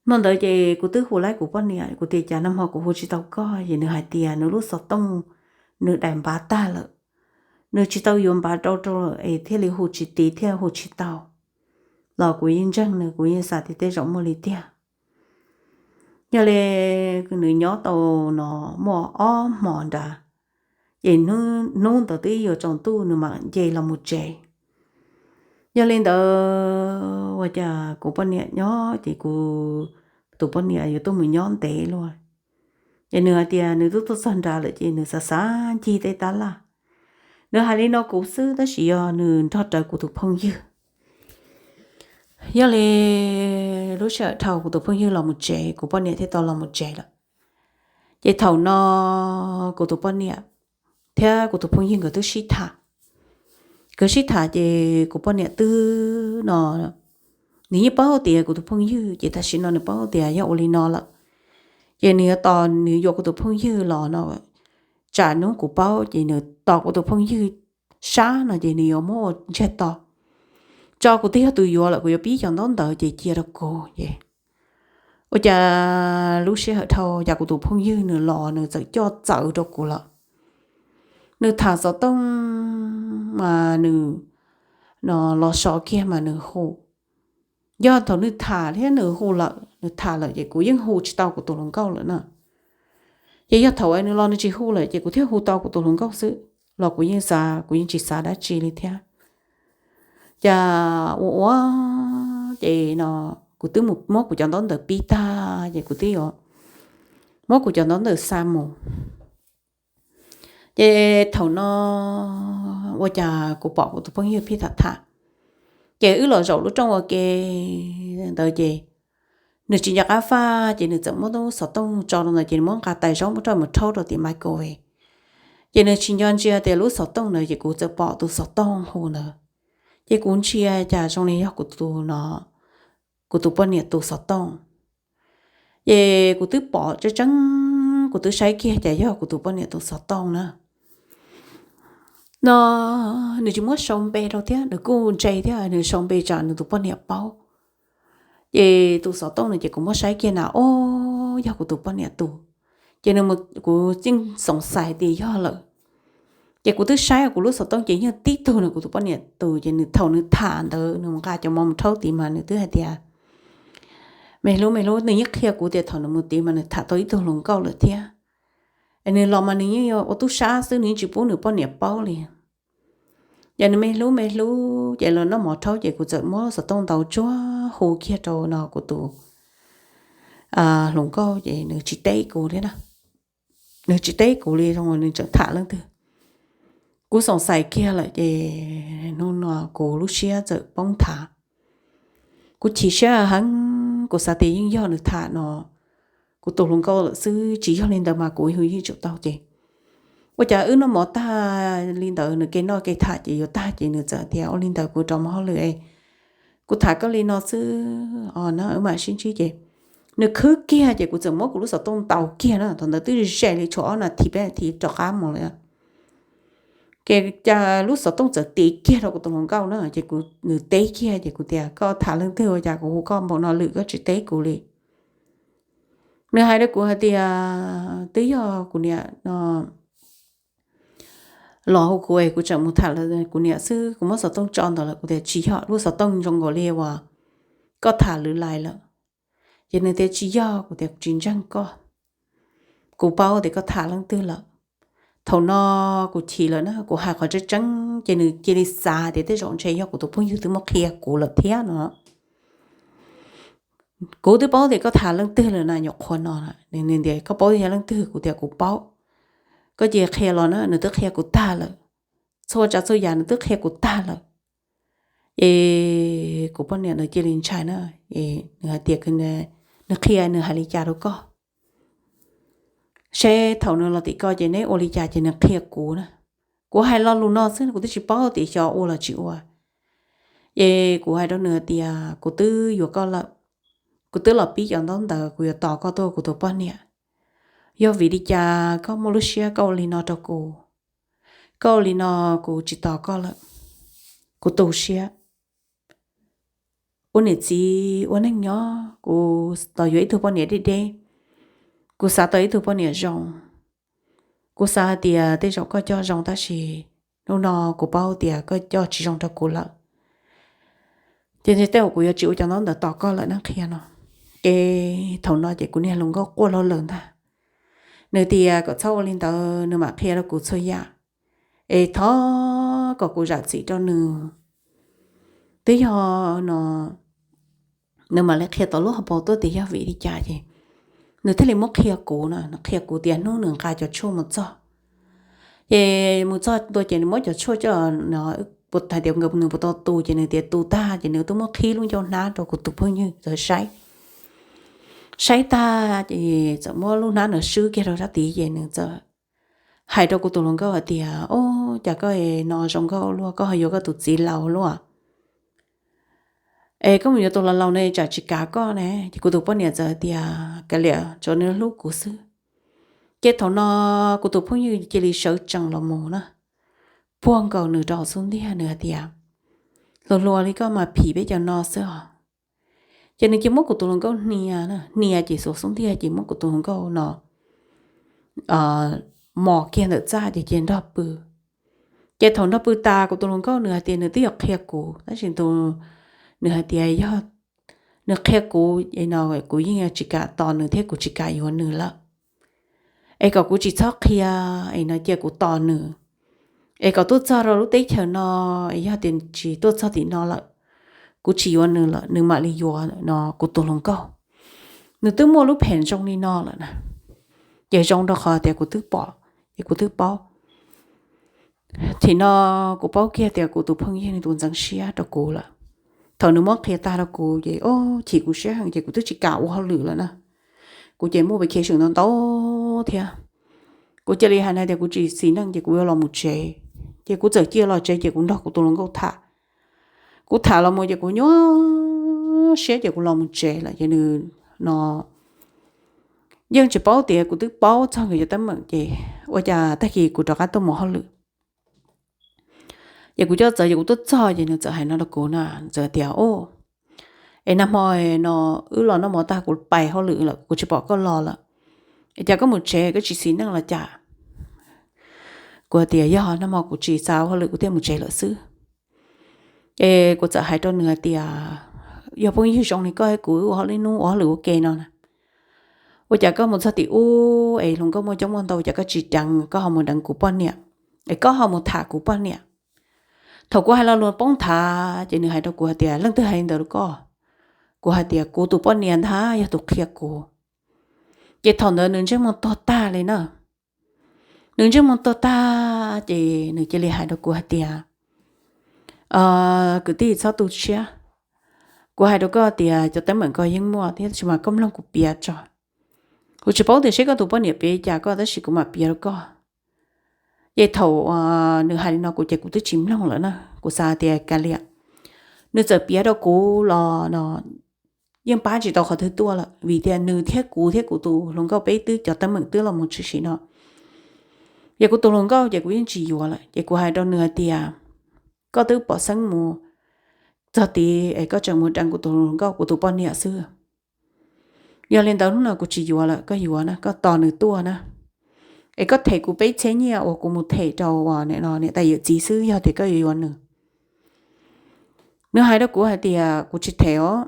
Hmo ntawd ces kuv twb hu laib kuv poj niam, kuv tias, Cas nag hmo kuv hu tsis tau koj? Ces nws hais tias nws lub xov tooj nws daim npav tag lawm, nws tsis tau yuav npav rau rau lawm es thiaj li hu tsis tiv thiaj hu tsis tau. Los kuv yeej ntseeg nws, kuv yeej xav tias tej zaum muaj li tiag. Yog li nws nyob tau no muaj ob hmo nrad, ces hnub ntawd twb yuav tsaus ntuj nws mam nce los mus tsev. Yog li ntawd ua cas kuv poj niam nyob ces kuv tus poj niam yuav tuaj mus nyob ntev luaj. Ces nws hais tias nws twb tuaj txog nrad lawm ces nws xav xav ncig tej tab laj. Nws hais li no kuv xwb tab sis yog nws nrog rawv kuv tus phooj ywg. Yog li lub sij hawm dhau kuv tus phooj ywg los mus tsev, kuv poj niam thiaj tau los mus tsev lawm. Ces thaum no kuv tus poj niam thiab kuv tus phooj ywg nkawd twb sib tham. Nkawd sib tham ces kuv poj niam twb no, nws yeej paub tias kuv tus phooj ywg, ces tam sim no nws paub tias yog ua li no lawm, ces nws yuav tos nws yuav kuv tus phooj ywg los no, tsam hnub kuv paub ces nws tos kuv tus phooj ywg sab no ces nws yuav muab ua ntsiag to tso kuv twb yog tus yuav lawm, kuv yuav pib cov ntaub ntawv ces cia rau kuv ces. Ua cas lub sij hawm dhau cas kuv tus phooj ywg nws los nws txawm coj txawv rau kuv lawm. Nws tham xov tooj mas nws no los so kiag mas nws hu. Yog thaum nws tham thiab nws hu lawm, nws tham lawm ces kuv yeej hu tsis tau kuv tus hluas nkauj lawm na. Ces yog thaum nws los nws tsis hu lawm ces kuv thiaj hu tau kuv tus hluas nkauj xwb, los kuv yeej xav, kuv yeej tsis xav dab tsi li thiab. Ces ua ua ces no kuv twb mus muab kuv cov ntaub ntawv pib tag ces kuv twb yuav muab kuv cov ntaub ntawv xa mus. Ces thaum no ua cas kuv pom kuv tus phooj ywg pheej tham tham, ces wb los zaum lub rooj ua ke ntawd ces nws tsis nco qab faj ces nws txawm muab lub xov tooj tso rau ntawd ces nws muab nqa tais zaub muab rau mus rhaub rau tim microwave. Ces nws tsis nco ntsia tias lub xov tooj ntawd ces kuv txawm pom tus xov tooj hu ntawd. Ces kuv ntsia cas zoo li yog kuv tus no, kuv tus poj niam tus xov tooj. Ces kuv twb pom tseeb tseeb, kuv twb saib kiag cas yog kuv tus poj niam tus xov tooj na. No nws tsis muab sau npe rau thiab, nws kuj ntse thiab, nws sau npe tsam nws tus poj niam paub. Ces tus xov tooj no ces kuv muab saib kiag na, o, yog kuv tus poj niam tus. Ces kuv yeej xoom xais tias yog lawm. Ces kuv twb saib kuv lub xov tooj ces yog tib tug no kuv tus poj niam tus, ces nws thaum nws tham ntawd nws nqa cov mov mus rhaub tid mas nws twb hais tias, me hlub, me hlub, nws yeej qhia kuv tias thaum nws mus tid mas nws tham tau ib tug hluas nkauj lawm thiab. Nws los mas nws yeej ua tub sab xwb, nws yeej tsis pub nws poj niam paub li. Ces nws me hlub, me hlub, ces los noj mov rhaub ces kuv txawm muab xov tooj ntaus tsuag hu kiag rau no kuv tus hluas nkauj ces nws tsis teb kuv thiab na. Nws tsis teb kuv li, zoo nws tseem tham leej twg. Kuv xoom xais kiag lawm ces hnub no kuv lub siab txawm poob nthav. Kuv chim siab heev, kuv xav tias yeej yog nws tham no kuv tus hluas nkauj lawm xwb, tsis yog li ntawd mas kuv hu yeej tsum tau ces ua cas wb noj mov tag li ntawd nws ke noj ke tham ces yuav tag ces nws txawm tias, ua li ntawd kuv rov mus hauj lwm, kuv tham koj li no xwb os na, wb mam sib ntsib. Ces nws khwb kiag ces kuv txawm muab kuv lub xov tooj ntaus kiag na, thaum ntawd twb ze li tshuav ob nas this peb nas this rov qab mus lawm. Ces cas lub xov tooj txawm tiv kiag rau kuv tus hluas nkauj na, ces kuv, nws teb kiag ces kuv tias, koj tham leej twg ua cas kuv hu koj npaum no lawm koj tsis teb kuv li? Nws hais rau kuv hais tias twb yog kuv niam no los hu kuv es kuv tseem mus tham lawm kuv niam xwb, kuv muab xov tooj tso ntawd lawm. Kuv tias tsis yog, lub xov tooj zoo nkaus li uas koj tham lwm lais lawm. Ces nws tias tsis yog, kuv tias kuv tsis ntseeg koj, kuv paub tias koj tham leej twg lawm. Thaum no kuv chim lawm na, kuv hais qhov tseeb tseeb ces nws cia li xav tias tej zaum ntshe yog kuv tus phooj ywg twb muab qhia kuv lawm thiab no. Kuv twb paub tias koj tham leej twg lawm na, nyuam qhuav no nws tias koj paub yog leej twg, kuv tias kuv paub. Koj cia li qhia los na, nws twb qhia kuv tag lawm, txhua tsav txhua yam nws twb qhia kuv tag lawm. Es kuv poj niam nws cia li ntshai na, nws hais tias nws qhia nws hais li cas rau koj, seb thaum nws los tim ko ces neb ua li cas ces nws qhia kuv na. Kuv hais lo lus no xwb kuv twb tsis paub tias xyov ua los tsis ua. Ces kuv hais rau nws hais tias kuv twb yuav koj lawm, kuv twb los pib cov ntaub ntawv, kuv yuav tos koj tuaj kuv tus poj niam. Yog vim li cas koj muaj lub siab koj ua li no rau kuv? Koj ua li no kuv tsis tos koj lawm. Kuv tu siab. Ua niam txiv ua neej nyob kuv tos yuav ib tug poj niam deb deb, kuv xav tau ib tug poj niam zoo. Kuv xav hais tias tej zaum koj coj zoo tab sis hnub no kuv paub tias koj coj tsis zoo rau kuv lawm. Ces tej zaum kuv yuav tsis ua cov ntaub ntawv tos koj lawm na, qhia no. Ces thaum no ces kuv niag hluas nkauj quaj lawg lawg ntag. Nws tias kom txhob ua li ntawd, nws mam qhia rau kuv txhua yam. Es thov kom kuv zam txim rau nws. Twb yog no nws mam li qhia tau lub hauv paus tuaj tias yog vim li cas ces nws thiaj li muab qhia kuv na, nws qhia kuv tias hnub nws nqa cov tshuaj mus txog, ces mus txog ntua ces nws muab cov tshuaj coj no, hais tias nws puas tau tu, ces nws tias tu tag ces nws twb muab qhib lub ncauj hnab rau kuv tus phooj ywg txawm saib. Saib tag ces txawm muab lub hnab no swb kiag rau sab tid ces nws txawm hais rau kuv tus hluas nkauj hais tias, o, cas koj no zoo nkauj luaj, koj ho yuav koj tus txiv laus luaj. Es koj mus yuav tus laus laus ne tsam tsis kav koj ne. Ces kuv tus poj niam txawm hais tias kav liam, tsuav nws hlub kuv xwb. Ces thaum no kuv tus phooj ywg cia li sawv tsees los mus na, puag nkaus nws rau hauv xub ntiag, nws hais tias, hluas hluas li koj mas phim peb cov no xwb os. Ces nws cia muab kuv tus hluas nkauj hnia, hnia ces xuas xub ntiag ces muab kuv tus hluas nkauj no mos kiag ntawm txaj ces cia nrog pw. Ces thaum nrog pw tas kuv tus hluas nkauj nws hais tias nws twb yuav qhia kuv tab sis nws hais tias yog nws qhia kuv no kuv yeej tsis kam tos nws thiab kuv tsis kam yuav nws lawm. es kom kuv tsis txhob qhia, es no cia kuv tos nws, es kom tuaj txog rau lub teb chaws no, es yog tias tsis tuaj txog tim no lawm, kuv tsis yuav nws lawm, nws mam li yuav no kuv tus hluas nkauj. Nws twb muaj lub phem zoo li no lawm na. Ces zoo rau qhov tias kuv twb pom, es kuv twb paub. Thaum no kuv paub kiag tias kuv tus phooj ywg nws tus ntxeev siab rau kuv lawm. Thaum nws muab qhia tag rau kuv ces o, chim kuv siab heev ces kuv twb tsis kam ua hauj lwm lawm na. Kuv ces muaj vacation ntau ntau thiab. Kuv cia li hais na tias kuv tsis xis neej ces kuv yuav los mus tsev. Ces kuv txawm cia los tsev ces kuv nrog kuv tus hluas nkauj tham. Kuv tham los mus ces kuv nyuaj siab ces kuv los mus tsev lawm ces nws no yeej tsis paub tias kuv twb paub txog nkawd cov teeb meem ces ua cas tag kis kuv rov qab tuaj mus hauj lwm. Ces kuv coj txawv ces kuv tuaj txog ces nws txawm hais no rau kuv na, txawm tias o, es nag hmo no wb los noj mov tag kuv pais hauj lwm lawm kuv tsis pom koj los lawm, es cas koj mus tsev koj tsis xis neej los cas? Kuv hais tias yog nag hmo kuv tsis xav ua hauj lwm kuv thiaj mus tsev lawm xwb. Ces kuv txawm hais rau nws hais tias yog phooj ywg zoo li koj thiab kuv ua hauj lwm ua hauj lwm ua ke no na, ua cas koj mus txog tim ub es hluas nkauj muaj coob muaj ntau cas koj tsis deev, koj ho mus deev kuv poj niam, es koj ho mus tham kuv poj niam. Thaum kuv hais lo lus poob nthav ces nws hais rau kuv hais tias leej twg hais li ntawd rau koj? Kuv hais tias kuv tus poj niam ntag yog tus qhia kuv. Ces thaum ntawd nws ntsej muag tuag tag li na. Nws ntsej muag tuag tag ces nws cia li hais rau kuv hais tias kwv tij txhob tu siab, kuv hais rau koj tias cov teeb meem koj yeej muaj thiab tab sis mas koj mloog kuv piav tso. Kuv tsis paub tias seb koj tus poj niam piav li cas koj tab sis kuv mam piav rau koj. Ces thaum nws hais li no kuv ces kuv twb tsis mloog lawm na, kuv xav tias kav liam, nws txawm piav rau kuv los no yeej pab tsis tau qhov twg tuaj lawm vim tias nws thiab kuv thiab kuv tus hluas nkauj peb twb cov teeb meem twb los mus tshwm sim no. Ces kuv tus hluas nkauj ces kuv yeej tsis yuav lawm ces kuv hais rau nws hais tias koj twb pom xeeb mus txog tid es koj tseem mus deev kuv tus hluas nkauj kuv tus poj niam xwb. Yog li ntawd hnub no kuv tsis yuav lawm, koj yuav na koj tos nws tuaj na, es koj them kuv peb txhiab nyiaj uas kuv mus them rau niam tais yawm txiv xwb yog tias koj yuav yuav nws. Nws hais rau kuv hais tias kuv tsis them os,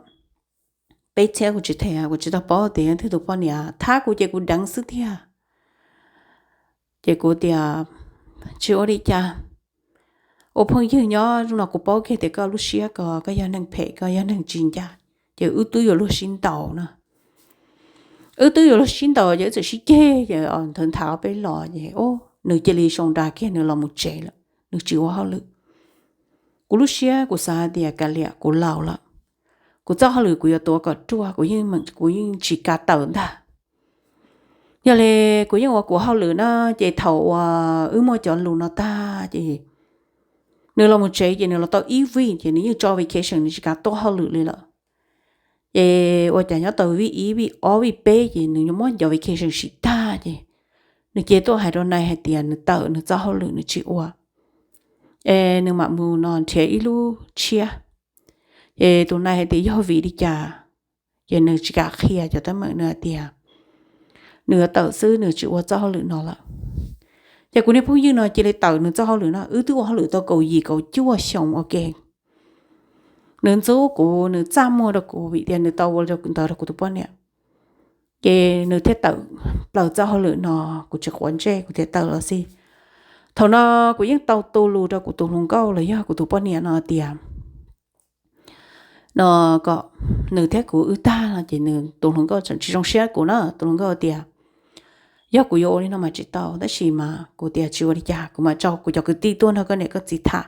peb txhiab kuv tsis them, kuv tsis tau paub tias yog twg tus poj niam, thab kuv ces kuv deev xwb tiag. Ces kuv tias tsis ua li cas, ua phooj ywg nyob zoo no kuv paub kiag tias koj lub siab ko koj yog neeg phem koj yog neeg tsis ncaj, ces wb twb yuav luag sib ntaus no. Wb twb yuav luag sib ntaus ces wb txawm sib ceg ces nthawv nthav peb los ces nws cia li sau nra kiag nws los mus tsev lawm, nws tsis ua hauj lwm. Kuv lub siab kuv xav tias kav liam kuv laus lawm, kuv txoj hauj lwm kuv yuav tuav kom ruaj, kuv yeej tsis kav tawm ntag. Yog li kuv yeej ua kuv hauj lwm na, ces thaum uas wb muaj cov lus no tag ces nws los mus tsev ces nws los tau ib vij ces nws yeej tso vacation nws tsis kav tuaj hauj lwm li lawm. Ces ua cas nyob tau vij ib vij ob vij peb ces nws muab cov vacation sim tag ces nws cia tuaj hais rau nai hais tias nws tawm nws txoj hauj lwm nws tsis ua, es nws mam mus no nrhiav ib lub tshiab. Ces tus nai hais tias yog vim li cas, ces nws tsis kam qhia cov teeb meem, nws hais tias nws yuav tawm xwb nws tsis ua txoj hauj lwm no lawm. Ces kuv niag phooj ywg no cia li tawm nws txoj hauj lwm no, wb twb ua hauj lwm tau kaum yim kaum cuaj xyoo ua ke. Nws ntxub kuv, nws txaj muag rau kuv vim tias nws tau ua li ntawd rau kuv tus poj niam. Ces nws thiaj tawm plaws txoj hauj lwm no, kuv tsis quav ntsej kuv thiaj tawm los xij. Thaum no kuv yeej tau tu lus rau kuv tus hluas nkauj los yog kuv tus poj niam no tias no kom nws thiab kuv wb tag no ces nws tus hluas nkauj tseem tsis zoo siab kuv na, tus hluas nkauj tias yog kuv yuav ua li no mas tsis tau, tab sis mas kuv tias tsis ua li cas kuv mam tso kuv cov kwv tij tuaj nrog koj niam koj txiv tham.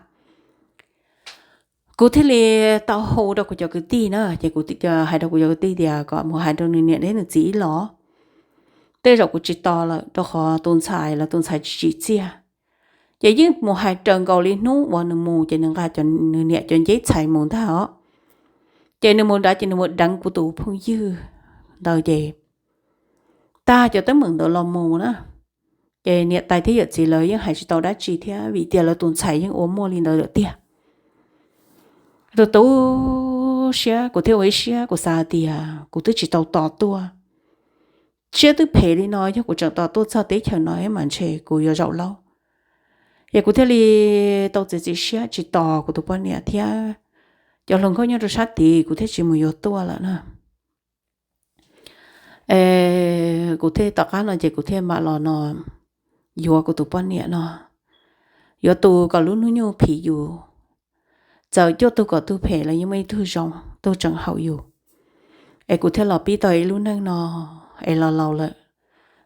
Kuv thiaj li tau hu rau kuv cov kwv tij na, ces kuv hais rau kuv cov kwv tij tias kom mus hais rau nws niam thiab nws txiv ib los. Tej zaum kuv tsis tos lawm rau qhov tus ntxhais los tus ntxhais tsis tsim txiaj. Ces yeej mus hais raws nkaus li hnub uas nws mus ces nws nqa nws niam cov nceb txhais mus ntag os. Ces nws mus nrad ces nws mus deev kuv tus phooj ywg ntawd ces tag cov teeb meem ntawd los mus na. Ces niam tais thiab yawm txiv lawv yeej hais tsis tau dab tsi thiab vim tias lawv tus ntxhais yeej ua muaj li ntawd lawm tiag. Tu tu siab kuv thiaj ua ib siab kuv xav tias kuv twb tsis tau tos tuaj, siab twb phem li no yog kuv tseem tos tuaj txog teb chaws no mas ntshe kuv yuav zaum laub. Ces kuv thiaj li tau txiav txim siab tsis tos kuv tus poj niam thiab cov hluas nkauj nyob rau sab tid kuv thiaj tsis mus yuav tuaj lawm na. Es kuv thiaj tom qab no ces kuv thiaj mam los no yuav kuv tus poj niam no, yuav tus kom lub hnub nyoog phim yus, txawm cuaj tug kom tug phem los yeej muaj ib tug zoo, tug tseem haum yus. Es kuv thiaj los pib tau ib lub neej no, es los laus lawm,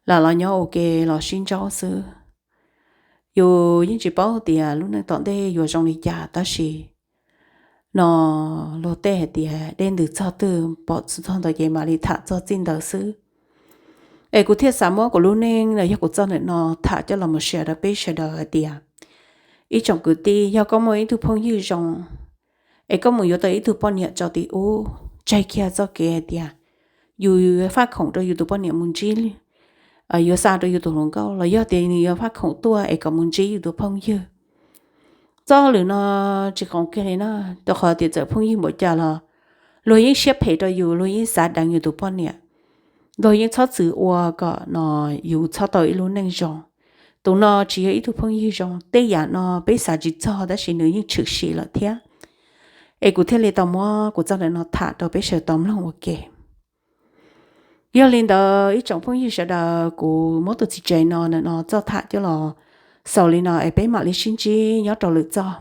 lam los nyob ua ke los sib ntsaub xwb. Yus yeej tsis paub tias lub neej tom ntej yuav zoo li cas, tab sis no luag tej hais tias dej ntws txog twg pom txog ntawd ces mam li tham txog txij ntawd xwb. Es kuv thiaj xav muab kuv lub neej los yog kuv txoj ntawm no tham coj los mus share rau peb sawv daws hais tias, ib tsoom kwv tij, yog koj muaj ib tug phooj ywg zoo, es koj mus yuav tau ib tug poj niam tso tim ub, tseg kiag txoj kev hais tias yus yuav faj khoom rau yus tus poj niam mus ntsib, yuav xa rau yus tus hluas nkauj, los yog tias nws yuav faj khoom tuaj es kom mus ntsib yus tus phooj ywg. Txoj lwm no tsis qoom kiag li na, rau qhov tias txawm phooj ywg npaum cas los luag yeej siab phem rau yus, luag yeej xav deev yus tus poj niam, luag yeej txhob txwm ua kom no yus txhob tau ib lub neej zoo. Tus no tsis yog ib tug phooj ywg zoo, tej yam no peb xav tsis txog tab sis nws yeej tshwm sim lawm thiab. Es kuv thiaj li tau muab kuv txoj ntawm no tham rau peb sawv tau mloog ua ke. Yog li ntawd ib tsoom phooj ywg sawv daws, kuv muab tus txiv tsev no ntawm no txoj tham coj los xaus li no es peb mam li sib ntsib nyob rau lwm txoj.